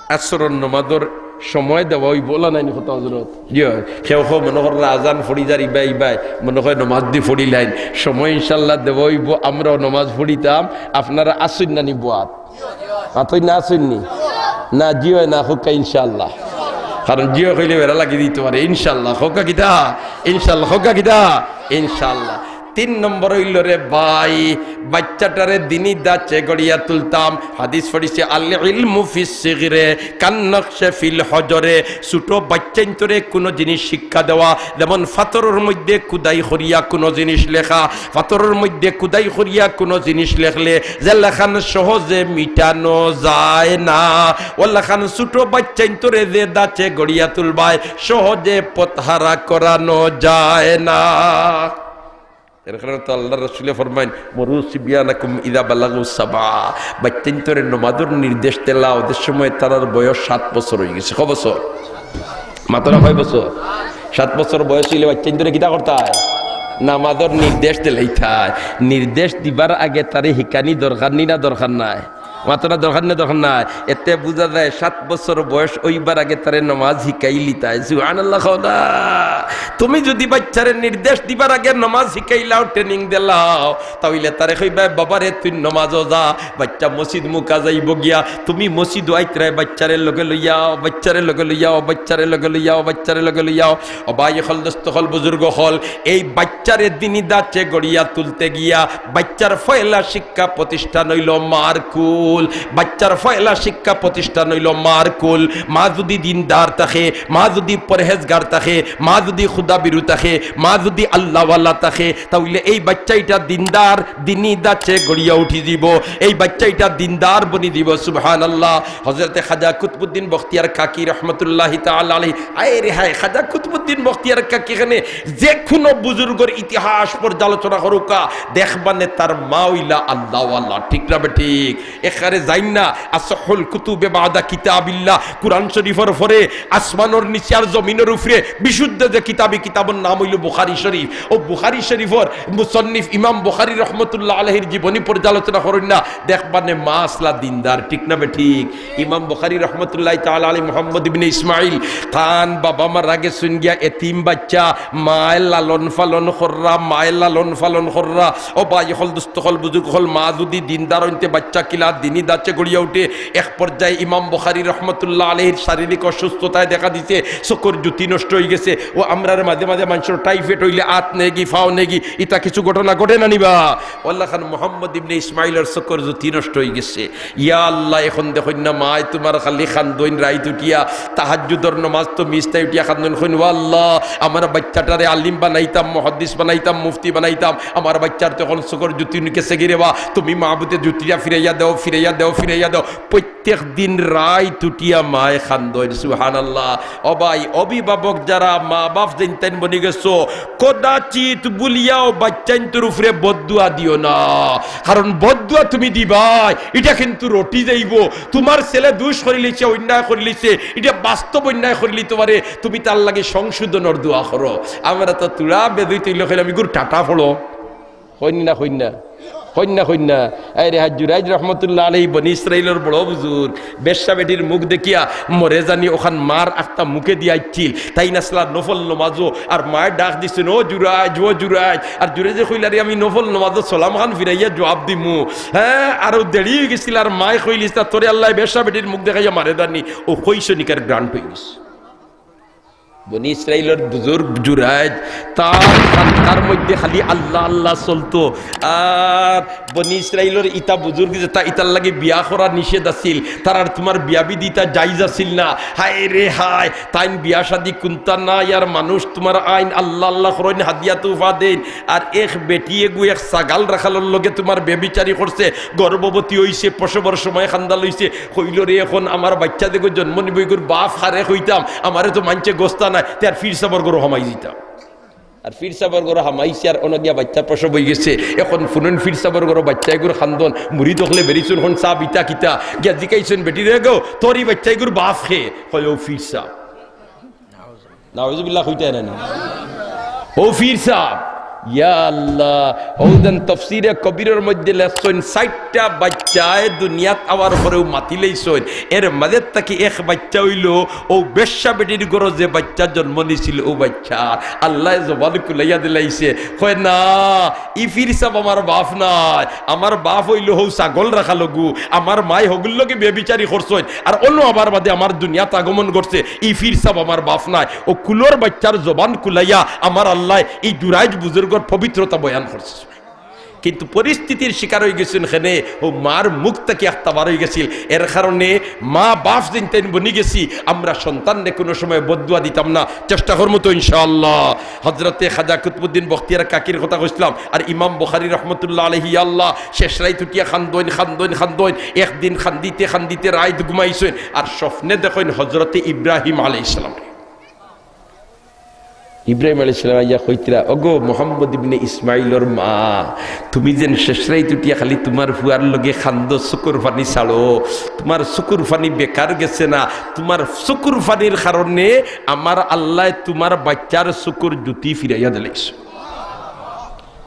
আসরর নমাজর সময় দেওয়া অইবো, অলা নায়নি কথা হজরত? জি অয়। কেউ কেউ মনো কররা আজান পড়ি যার ইবায় ইবায়, মনো কয় নমাজ দি পড়িলাইন। সময় ইনশাআল্লাহ দেওয়া অইবো, আমরাও নমাজ পড়িতাম, আপনারা আছইন নানি বওয়াত? মাতইন না, আছইন নি? না, জি অয় না, কউক্কা ইনশাআল্লাহ। কারণ জি অয় কইলে বেড়া লাগি দিতো পারে। ইনশাআল্লাহ, কউক্কা কিতা? ইনশাআল্লাহ, কউক্কা কিতা? ইনশাআল্লাহ। তিন নম্বর অইলো রে ভাই, বাচ্চাটারে দিনি ধাঁচে গড়িয়া তুলতাম। হাদিস পড়ছি, "আল ইলমু ফিস সিগরে কান নকশে ফিল হজরে।" ছোট বাচ্চাইন্তরে কুনু জিনিস শিক্ষা দেওয়া, যেমন ফাত্তরর মধ্যে খুদাই করিয়া কুনু জিনিস লেখা, ফাত্তরর মধ্যে খুদাই করিয়া কুনু জিনিস লেখলে যে লেখান সহজে মিটানো যায় না, অউ লেখান ছোট বাচ্চাইন্তরে যে ধাঁচে গড়িয়া তুলবায় সহজে পথহারা করানো যায় না। এর কারণে তো আল্লাহর রসুলে ফরমাইন, "মুরু সিবিয়ানাকুম ইযা বালাগু সাবা।" বাইচ্চাইন্তরে নমাজর নির্দেশ দিলাও, যে সময় তারার বয়স সাত বছর অইগেছে। কয় বছর? মাত্র কয় বছর? সাত বছর বয়স অইলে বাইচ্চাইন্তরে কিতা করতায়? নমাজর নির্দেশ দিলাইতায়। নির্দেশ দিবার আগে তারে হিকানি দরকার নি না দরকার নাই? মাতরা দরকার না, দরকার নাই। এতে বুঝা যায় সাত বছর বয়স অইবার আগে তারে নমাজ হিকাইলিতায়। সুবহানাল্লাহ কও না। তুমি যুদি বাইচ্চারে নির্দেশ দিবার আগে নমাজ হিকাইলাও, training দিলাও, তা অইলে তারে কইবায়, "বাবারে, তুই নমাজো যা।" বাইচ্চা মসজিদ মুখা যাইবো গিয়া, তুমি মসজিদো আইতরায়, বাইচ্চারে লগে লইয়াও, বাইচ্চারে লগে লইয়াও, বাইচ্চারে লগে লইয়াও, বাইচ্চারে লগে লইয়াও। ও ভাই অকল, দোস্ত অকল, বুজুর্গ অকল, এই বাইচ্চারে দিনি দাচে গড়িয়া তুলতে গিয়া বাইচ্চার পয়লা শিক্ষা প্রতিষ্ঠান অইলো মার কুল। বাইচ্চার পয়লা শিক্ষা প্রতিষ্ঠান অইলো মার কুল। মা যুদি দিনদার থাকে, মা যুদি পরহেজগার থাকে, মা যুদি খুদাবিরু থাকে, মা যুদি আল্লাহওয়ালা থাকে, তা অইলে এই বাইচ্চাইটা দিনদার, দিনি দাচে গড়িয়া উঠি যিবো, এই বাইচ্চাইটা দিনদার বনি যিবো। সুবহানাল্লাহ। হযরতে খাজা কুতবুদ্দিন বখতিয়ার কাকি রহমতুল্লাহি তাআলা আলাইহি, আয় রে হায়, খাজা কুতবুদ্দিন বখতিয়ার কাকি কেনে যে কুনু বুজুর্গর ইতিহাস পর্যালোচনা করুক্কা, দেখবানে তার মা অইলা আল্লাহওয়ালা, ঠিক না বেঠিক? এখানে যাইন না, আসহুল কুতুবে বাদা কিতাবিল্লাহ, কুরআন শরীফর পরে আসমানর নিচে আর জমিনর উপরে বিশুদ্ধ যে কিতাব, ই কিতাবর নাম অইলো বুখারী শরীফ। অউ বুখারী শরীফর মুসন্নিফ ইমাম বুখারী রহমতুল্লাহ আলাইহির জীবনী পর্যালোচনা করইন না, দেখবানে মা আছলা দিনদার, ঠিক না বেঠিক? ইমাম বুখারী রহমতুল্লাহ তাআলা আলাইহি, মুহাম্মদ ইবনে ইসমাইল, তান বাবা মারা গেছইন গিয়া এতিম বাইচ্চা, মায়ে লালন পালন কররা, মায়ে লালন পালন কররা। ও ভাই অকল, দোস্ত অকল, বুজুর্গ অকল, মা যুদি দিনদার অইন তে বাইচ্চা কিলা দিনি দাচে গড়িয়া উঠে। এক পর্যায়ে ইমাম বুখারী রহমতুল্লাহ আলাইহির শারীরিক অসুস্থতায় দেখা দিছে, চকুর জ্যোতি নষ্ট অইগেছে। ও আমরার মাঝে মাঝে মানষর টাইফয়েড অইলে আত নেগি, ফাও নেগি, ইতা কিছু ঘটনা ঘটে না নি বা? অলাখান মুহাম্মদ ইবনে ইসমাইলর চকুর জ্যোতি নষ্ট অইগেছে। ইয়া আল্লাহ, এখন দেখইন না, মায় তুমার খালি খান্দইন রাইত উঠিয়া, তাহাজ্জুদর নমাজ তো মিস নাই, উঠিয়া খান্দইন, কইন, "ও আল্লাহ, আমার বাইচ্চাটারে আলিম বানাইতাম, মুহাদ্দিস বানাইতাম, মুফতি বানাইতাম, আমার বাইচ্চার তো এখন চকুর জ্যোতি নিকেছে গিরে বা, তুমি মাবুদে জ্যোতিটা ফিরাইয়া দেও, ফিরাইয়া দেও, ফিরাইয়া দেও।" প্রত্যেক দিন রাইত উঠিয়া মায় খান্দইন। সুবহানাল্লাহ। ও ভাই, অভিভাবক যারা, মা বাপ যেইনতাইন বনি গেছো, কদাচিৎ ভুলিয়াও বাইচ্চাইন্তর উপরে বদদুয়া দিও না, কারণ বদদুয়া তুমি দিবায়, ইটা কিন্তু রটি যাইবো। তুমার ছেলে দুষ করিলিছে, অন্যায় করিলিছে, ইটা বাস্তব অন্যায় করিলিতো পারে, তুমি তার লাগি সংশোধনর দোয়া করো। আমরা তো তুরা বেদুই তৈল কইলাম, "ইগুর টাটা পড়ো।" কইন না, কইন না, কইন না, কইন না। এই রে, হাজ জুরাইজ রহমতুল্লাহ আলাইহি বনি ইসরাইলর বড় বুজুর্গ, বেশ্যা বেটির মুখ দেখিয়া মরে জানি অখান মার আখতা মুখে দিয়া আইছিল। তাইন আছলা নফল নমাজো, আর মায় ডাক দিছইন, "ও জুরাইজ, ও জুরাইজ।" আর জুরাইজে কইলা, "রে, আমি নফল নমাজো সালাম খান ফিরাইয়া জুয়াব দিমু।" হ্যাঁ, আর অউ দেরি অইগেছিল, আর মায় কইলিছতা, "তোরে আল্লায় বেশ্যা বেটির মুখ দেখাইয়া মারে জানি।" অউ কইছইন ইকার grant অইগেছে। বনি ইসরাইলর বুজুর্গ জুরাইজ, তার খানকার মধ্যে খালি আল্লাহ আল্লাহ চলতো। আর বনি ইসরাইলর ইতা বুজুর্গ যেতা, ইতার লাগি বিয়া করা নিষেধ আছিল, তারার তুমার বিয়া বিধি ইতা জাইজ আছিল না। হায় রে হায়, তাইন বিয়া শাদি কুন্তা নাই, আর মানুষ তুমার আইন আল্লাহ আল্লাহ করইন, হাদিয়া তুফা দেইন। আর এক বেটি এগু এক ছাগল রাখালর লগে তুমার বেবিচারি করছে, গর্ভবতী অইছে, প্রসবর সময় খান্দা লইছে, কইলো, "রে, এখন আমার বাইচ্চা যেগু জন্ম নিবো, ইগুর বাপ কারে কইতাম, আমারে তো মানষে গস্তা নায়, তে আর পীর সাবর ঘরো হামাই যিতাম।" আর পীর সাবর ঘরো হামাইছে, আর অনো গিয়া বাইচ্চা প্রসব অইগেছে। এখন হুনইন পীর সাবর ঘরো বাইচ্চা এগুর খান্দন, মুরিদ অকলে বেরিছইন, কইন, "সাব, ইতা কিতা?" গিয়া জিকাইছইন, "বেটি রে গো, তোর ই বাইচ্চা এগুর বাপ কে?" কয়, "অউ পীর সাব।" নাউজুবিল্লাহ কইতা না নি? অউ পীর সাব, ইয়া আল্লাহ, অউ যেন তফসিরে কবিরর মধ্যে লেখছইন, ষাইটটা বাইচ্চায় দুনিয়াত আওয়ার পরেউ মাতিলাইছইন, এর মাঝে থাকি এক বাইচ্চা অইলো অউ বেশ্যা বেটির ঘরো যে বাইচ্চা জন্ম নিছিল, অউ বাইচ্চা আল্লায় জবান খুলাইয়া দিলাইছে, কয়, "না, ই পীর সাব আমার বাপ নায়, আমার বাপ অইলো হউ ছাগল রাখালগু, আমার মায় হগুর লগে বেবিচারি করছইন, আর অনো আবার বাদে আমার দুনিয়াত আগমন ঘটছে, ই পীর সাব আমার বাপ নায়।" অউ কুলর বাইচ্চার জবান খুলাইয়া আমার আল্লায় ই জুরাইজ বুজুর্গর পবিত্রতা বয়ান করছে। কিন্তু পরিস্থিতির শিকার অইগেছইন কেনে, অউ মার মুখ থাকি আখতা বার অইগেছিল। এর কারণে মা বাপ যেইনতাইন বনি গেছি, আমরা সন্তানরে কুনু সময় বদদুয়া দিতাম না, চেষ্টা করমু তো ইনশাআল্লাহ। হজরতে খাজা কুতবুদ্দিন বখতিয়ার কাকির কথা কইছলাম, আর ইমাম বুখারী রহমতুল্লাহ আলাইহি, ইয়া আল্লাহ, শেষ রাইত উঠিয়া খান্দইন, খান্দইন, খান্দইন। একদিন খান্দিতে খান্দিতে রাইত ঘুমাইছইন, আর স্বপ্নে দেখইন হজরতে ইব্রাহিম আলাইহিস সালাম। ইব্রাহিম আলাইহিস সালাম আইয়া কইতরা, "ওগো মোহাম্মদ ইবনে ইসমাইলর মা, তুমি যেন শেষ রাইত উঠিয়া খালি তুমার ফুয়ার লগে কান্দো, চকুর পানি ছাড়ো, তুমার চকুর পানি বেকার গেছে না, তুমার চকুর পানির কারণে আমার আল্লায় তুমার বাইচ্চার চকুর জুতি ফিরাইয়া দিলাইছে।"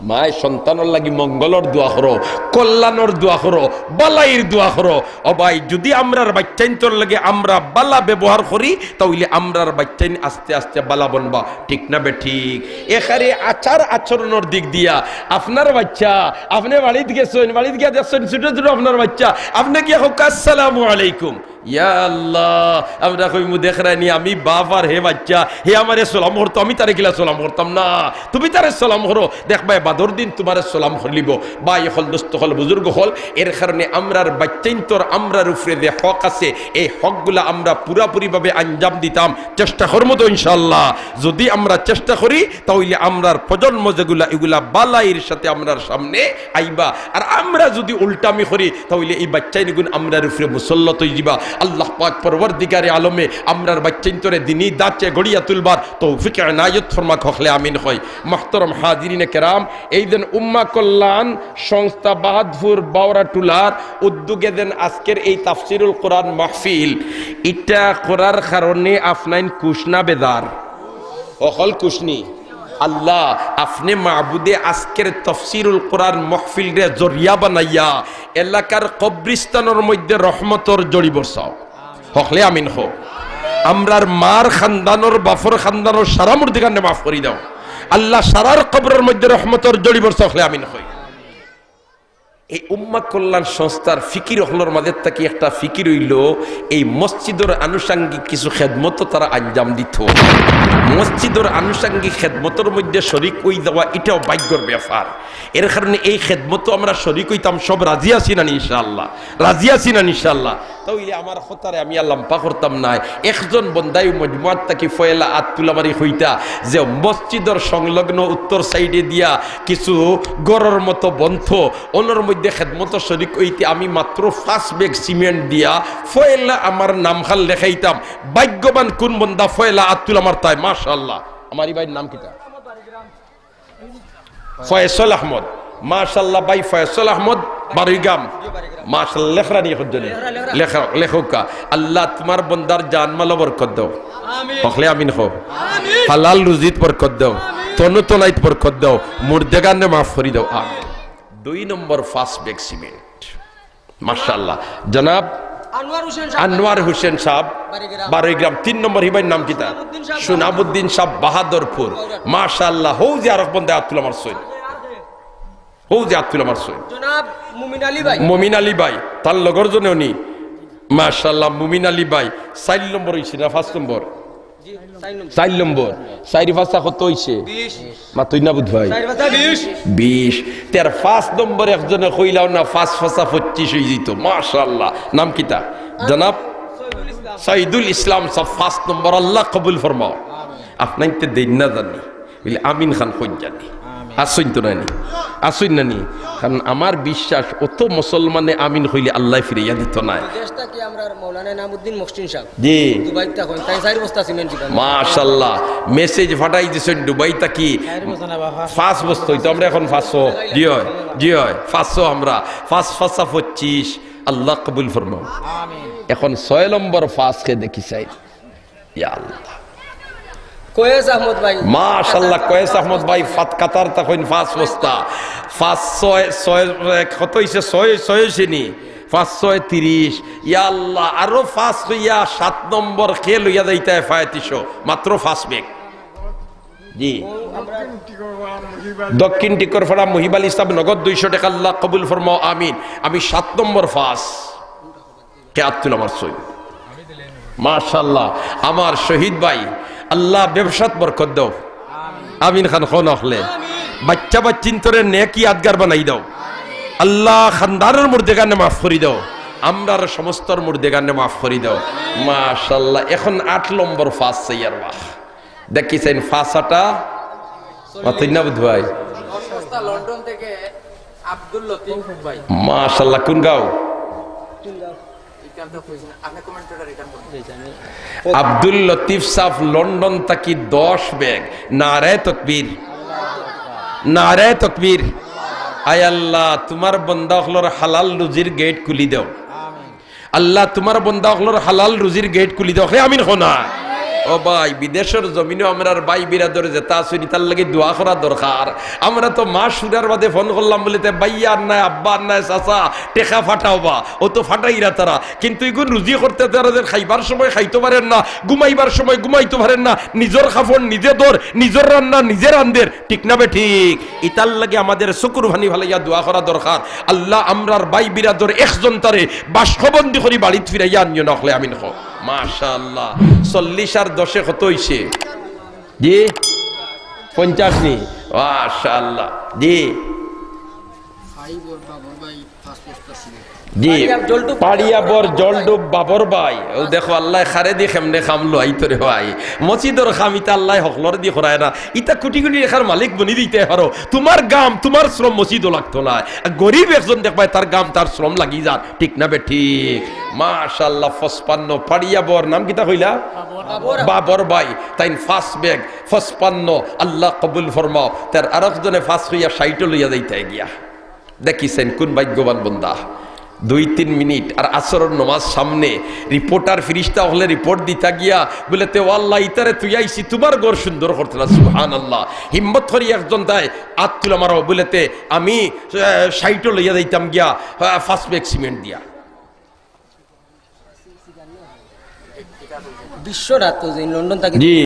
মায় সন্তানর লাগি মঙ্গলর দোয়া করো, কল্যাণর দোয়া করো, বালাইর দোয়া করো। ও ভাই, যুদি আমরার বাইচ্চাইন্তর লগে আমরা বালা ব্যবহার করি, তা অইলে আমরার বাইচ্চাইন আস্তে আস্তে বালা বনবা, ঠিক না বেঠিক? এখানে আচার আচরণর দিক দিয়া আপনার বাইচ্চা, আপনে বাড়িত গেছইন, বাড়িত গিয়া দেখছইন ছোট ছোট আপনার বাইচ্চা, আপনে গিয়া কউক্কা, "আসসালামু আলাইকুম।" ইয়া আল্লাহ, আমরা কইমু, "দেখরায়নি, আমি বাপ আর হে বাইচ্চা, হে আমারে সালাম করতো, আমি তারে কিলা সালাম করতাম না? তুমি তারে সালাম করো, দেখবায় বাদর দিন তুমারে সালাম করিলিবো।" ভাই অকল, দোস্ত অকল, বুজুর্গ অকল, এর কারণে আমরার বাইচ্চাইন্তর আমরার উপরে যে হক আছে, এই হকগুলা আমরা পুরাপুরিভাবে আঞ্জাম দিতাম, চেষ্টা করমু তো ইনশাআল্লাহ। যুদি আমরা চেষ্টা করি, তা অইলে আমরার প্রজন্ম যেগুলা, ইগুলা বালাইর সাথে আমরার সামনে আইবা। আর আমরা যুদি উল্টামি করি, তা অইলে ই বাইচ্চাইনগুন আমরার উপরে মুসল্লত অইযিবা। আল্লাহ পাক পরওয়ারদিগারে আলমে আমরার বাইচ্চাইন্তরে দিনি ধাঁচে গড়িয়া তুলবার তৌফিক এনায়েত ফরমাক, হকলে আমিন কই। মুহতারাম হাজিরিনে কেরাম, এই দিন উম্মা কল্যাণ সংস্থা বাহাদুর বাওরা টুলার উদ্যোগে দেন আজকের এই তাফসিরুল কোরআন মাহফিল, ইটা করার কারণে আপনাইন খুশ না বেজার? অকল খুশ নি? আল্লাহ, আপনে মাবুদে আজকের তফসিরুল কোরআন মাহফিলরে জরিয়া বানাইয়া এলাকার কবরিস্তানর মধ্যে রহমতর জড়ি বরসাও। হকলে আমিন কও। আমরার মার খানদানর, বাফর খানদানর সারা মুর্দেগানরে মাফ করি দেও। আল্লাহ, সারার কবরর মধ্যে রহমতর জড়ি বরসাও। হকলে আমিন কই। এই উম্মা কল্যাণ সংস্থার ফিকির অকলর মাঝে থাকি একটা ফিকির অইলো, এই মসজিদর আনুষঙ্গিক কিছু খেদমত তারা আঞ্জাম দিতো। মসজিদর আনুষঙ্গিক খেদমতর মধ্যে শরিক অই যাওয়া, ইটাও ভাগ্যর ব্যাপার। এর কারণে এই খেদমতো আমরা শরিক অইতাম, সব রাজি আছি না নি ইনশাআল্লাহ? রাজি আছি না নি ইনশাআল্লাহ? তা অইলে আমার কথারে আমি আর লম্বা করতাম নায়। একজন বন্দায় মজমুয়াত থাকি ফয়লা আত তুলা মারি কইতা যে মসজিদর সংলগ্ন উত্তর সাইডে দিয়া কিছু ঘরর মতো বনতো, অনর মধ্যে খেদমতো শরিক অইতে আমি মাত্র পাঁচ ব্যাগ সিমেন্ট দিয়া ফয়লা আমার নামখান লেখাইতাম। ভাগ্যবান কুন বন্দা, ফয়লা আত তুলা মারতায়। মাশাআল্লাহ, আমার ই ভাইর নাম কিতা? ফয়সল আহমদ। মাশাআল্লাহ ভাই ফয়সল আহমদ, বারুইগ্রাম। মাশাআল্লাহ, লেখরা নি একজনে। লেখা, লেখউক্কা। আল্লাহ তুমার বন্দার জানমালো বরকত দেও। আমিন। হকলে আমিন কও। আমিন। হালাল রুজিত বরকত দেও। আমিন। তনু তনাইত বরকত দেও। মুর্দেগানরে মাফ করি দেও। আমিন। দুই নম্বর পাঁচ ব্যাগ সিমেন্ট। মাশাআল্লাহ। জনাব আনোয়ার হোসেন সাহেব। আনোয়ার হোসেন সাহেব, বারোই গ্রাম। বারোই গ্রাম। তিন নম্বর হি ভাইর নাম কিতা? সুনামউদ্দিন সাহেব। সুনামউদ্দিন সাহেব, বাহাদুরপুর। মাশাআল্লাহ। হউ যে আরক বন্দায় আত তুলা মারছইন। হউ যে আত তুলা মারছইন। জনাব মুমিন আলী ভাই। মুমিন আলী ভাই, তার লগর জনেও নি। মাশাআল্লাহ, মুমিন আলী ভাই। চাইর নম্বর অইছে না পাঁচ নম্বর? জি, চাইর নম্বর। চাইর নম্বর। চাইর পাঁচা কত অইছে? বিশ। মাতইন না বুধ ভাই? চাইর পাঁচা বিশ। বিশ। তে আর পাঁচ নম্বর একজনে কইলাও না, পাঁচ পাঁচা পঁচিশ অইযিতো। মাশাআল্লাহ। নাম কিতা? জনাব সাইদুল ইসলাম। সাইদুল ইসলাম সাহেব, পাঁচ নম্বর। আল্লাহ কবুল ফরমাও। আপনাইনতে দেইন না জানি। বলে, "আমিন খান কইন জানি।" আমিন। আছইন তো নানি? আছইন নানি? কারণ আমার বিশ্বাস, অত মুসলমানে আমিন কইলে আল্লায় ফিরাইয়া দিতো নায়। বিদেশ থাকি আমরার মৌলানা ইনামুদ্দিন মহসিন সাহেব। জি। দুবাই থাকি, তাইন চাইর বস্তা সিমেন্ট দিবা। মাশাআল্লাহ, মেসেজ ফাটাই দিছইন দুবাই থাকি। চাইর বস্তা না বাবা। পাঁচ বস্তা অইতো, আমরা এখন পাঁচশো। জি অয়, জি অয়, পাঁচশো আমরা। পাঁচ পাঁচা পঁচিশ, আল্লাহ কবুল ফরমাও। আমিন। এখন ছয় নম্বর পাঁচ কে দেখি চাই। ইয়া আল্লাহ। কয়েস আহমদ ভাই। মাশাআল্লাহ, কয়েস আহমদ ভাই, ফাত কাতার থাকি কইন পাঁচ বস্তা। পাঁচ ছয়, ছয়, কত অইছে? ছয়, ছয় অইছে নি? পাঁচ ছয় তিরিশ। ইয়া আল্লাহ, আরো পাঁচ কইয়া সাত নম্বর কে লইয়া যাইতায় পঁয়ত্রিশশো, মাত্র পাঁচ ব্যাগ। জি। দক্ষিণ টিকরপাড়া মুহিব আলী সাহেব, নগদ দুইশো টেকা, আল্লাহ কবুল ফরমাও, আমিন। আমি সাত নম্বর পাঁচ। কে আত তুলা মারছইন? মাশাআল্লাহ, আমার শহীদ ভাই, আল্লাহ ব্যবসাত বরকত দেও। আমিন খান কও না হকলে। বাইচ্চা বাইচ্চিন্তরে নেকি আদগার বানাই দেও। আল্লাহ খানদানর মুর্দেগানরে মাফ করি দেও। আমরার সমস্তর মুর্দেগানরে মাফ করি দেও। মাশাআল্লাহ, এখন আট নম্বর পাঁচ চাইয়ার বাহ। দেখি চাইন পাঁচ আটা, মাতইন না বুধ ভাই? লন্ডন থেকে আব্দুল লতিফ ভাই। মাশাআল্লাহ, কুন গাঁও? আব্দুল লতিফ সাহেব লন্ডন থাকি দশ ব্যাগ। নারায়ে তকবীর, নারায়ে তকবীর। আয় আল্লাহ, তুমার বন্দা অকলর হালাল রুজির গেট খুলি দেও। আল্লাহ, তুমার বন্দা অকলর হালাল রুজির গেট খুলি দেও। হে আমিন কও না। ও ভাই, বিদেশর জমিনো আমরার ভাই বিরাদর যেতা আছইন, ইতার লাগি দোয়া করা দরকার। আমরা তো মাস ফুরার বাদে ফোন করলাম বুলে, "তে ভাইয়া আর নাই, আব্বা আর নাই, চাচা, টেকা ফাটাও বা।" অউ তো ফাটাইরা তারা। কিন্তু ইগুন রুজি করতে তারা যে খাইবার সময় খাইতো পারের না, ঘুমাইবার সময় ঘুমাইতো পারের না, নিজর কাপড় নিজে ধর, নিজর রান্না নিজে রান্ধের, ঠিক না বেঠিক? ইতার লাগি আমাদের চকুর পানি ফালাইয়া দোয়া করা দরকার। আল্লাহ, আমরার ভাই বিরাদর একজন তারে বাক্সবন্দি করি বাড়িত ফিরাইয়া আনিও না, অকলে আমিন কও। মাশাআল্লাহ, চল্লিশ আর দশে কত অইছে? জি, পঞ্চাশ নি? মাশাআল্লাহ। জি। জি, পাড়িয়া বর জলডুব বাবর ভাই। অউ দেখো, আল্লায় কারে দি কেমনে কাম লওয়াইতো রে ভাই। মসজিদর কাম ইতা আল্লায় হকলর দি করায় না। ইতা কুটি কুটি টেকার মালিক বনি দিতে পারো। তুমার ঘাম, তুমার শ্রম মসজিদো লাগতো নায়। আর গরিব একজন দেখবায়, তার ঘাম, তার শ্রম লাগি যার। ঠিক না বেঠিক? মাশাআল্লাহ, পঁচপান্ন, পাড়িয়া বর, নাম কিতা কইলা? বাবর ভাই, তাইন পাঁচ ব্যাগ, পঁচপান্ন, আল্লাহ কবুল ফরমাও। তার আরকজনে পাঁচ কইয়া ষাইটও লইয়া যাইতা গিয়া। দেখিছেন কুন ভাগ্যবান বন্দা। দুই তিন মিনিট আর আসরর নমাজ সামনে, রিপোর্টার ফিরিস্তা অকলে রিপোর্ট দিতা গিয়া বুলে, "তে ও আল্লাহ, ইতারে থুইয়া আইছি, তুমার ঘর সুন্দর করতে না।" সুবহানাল্লাহ। হিম্মত করি একজন দায় আত তুলা মারো বুলে, "তে আমি, আহ, ষাইটও লইয়া যাইতাম গিয়া, আহ, পাঁচ ব্যাগ সিমেন্ট দিয়া।" বিশ্বনাথ তো যে লন্ডন থাকি জি,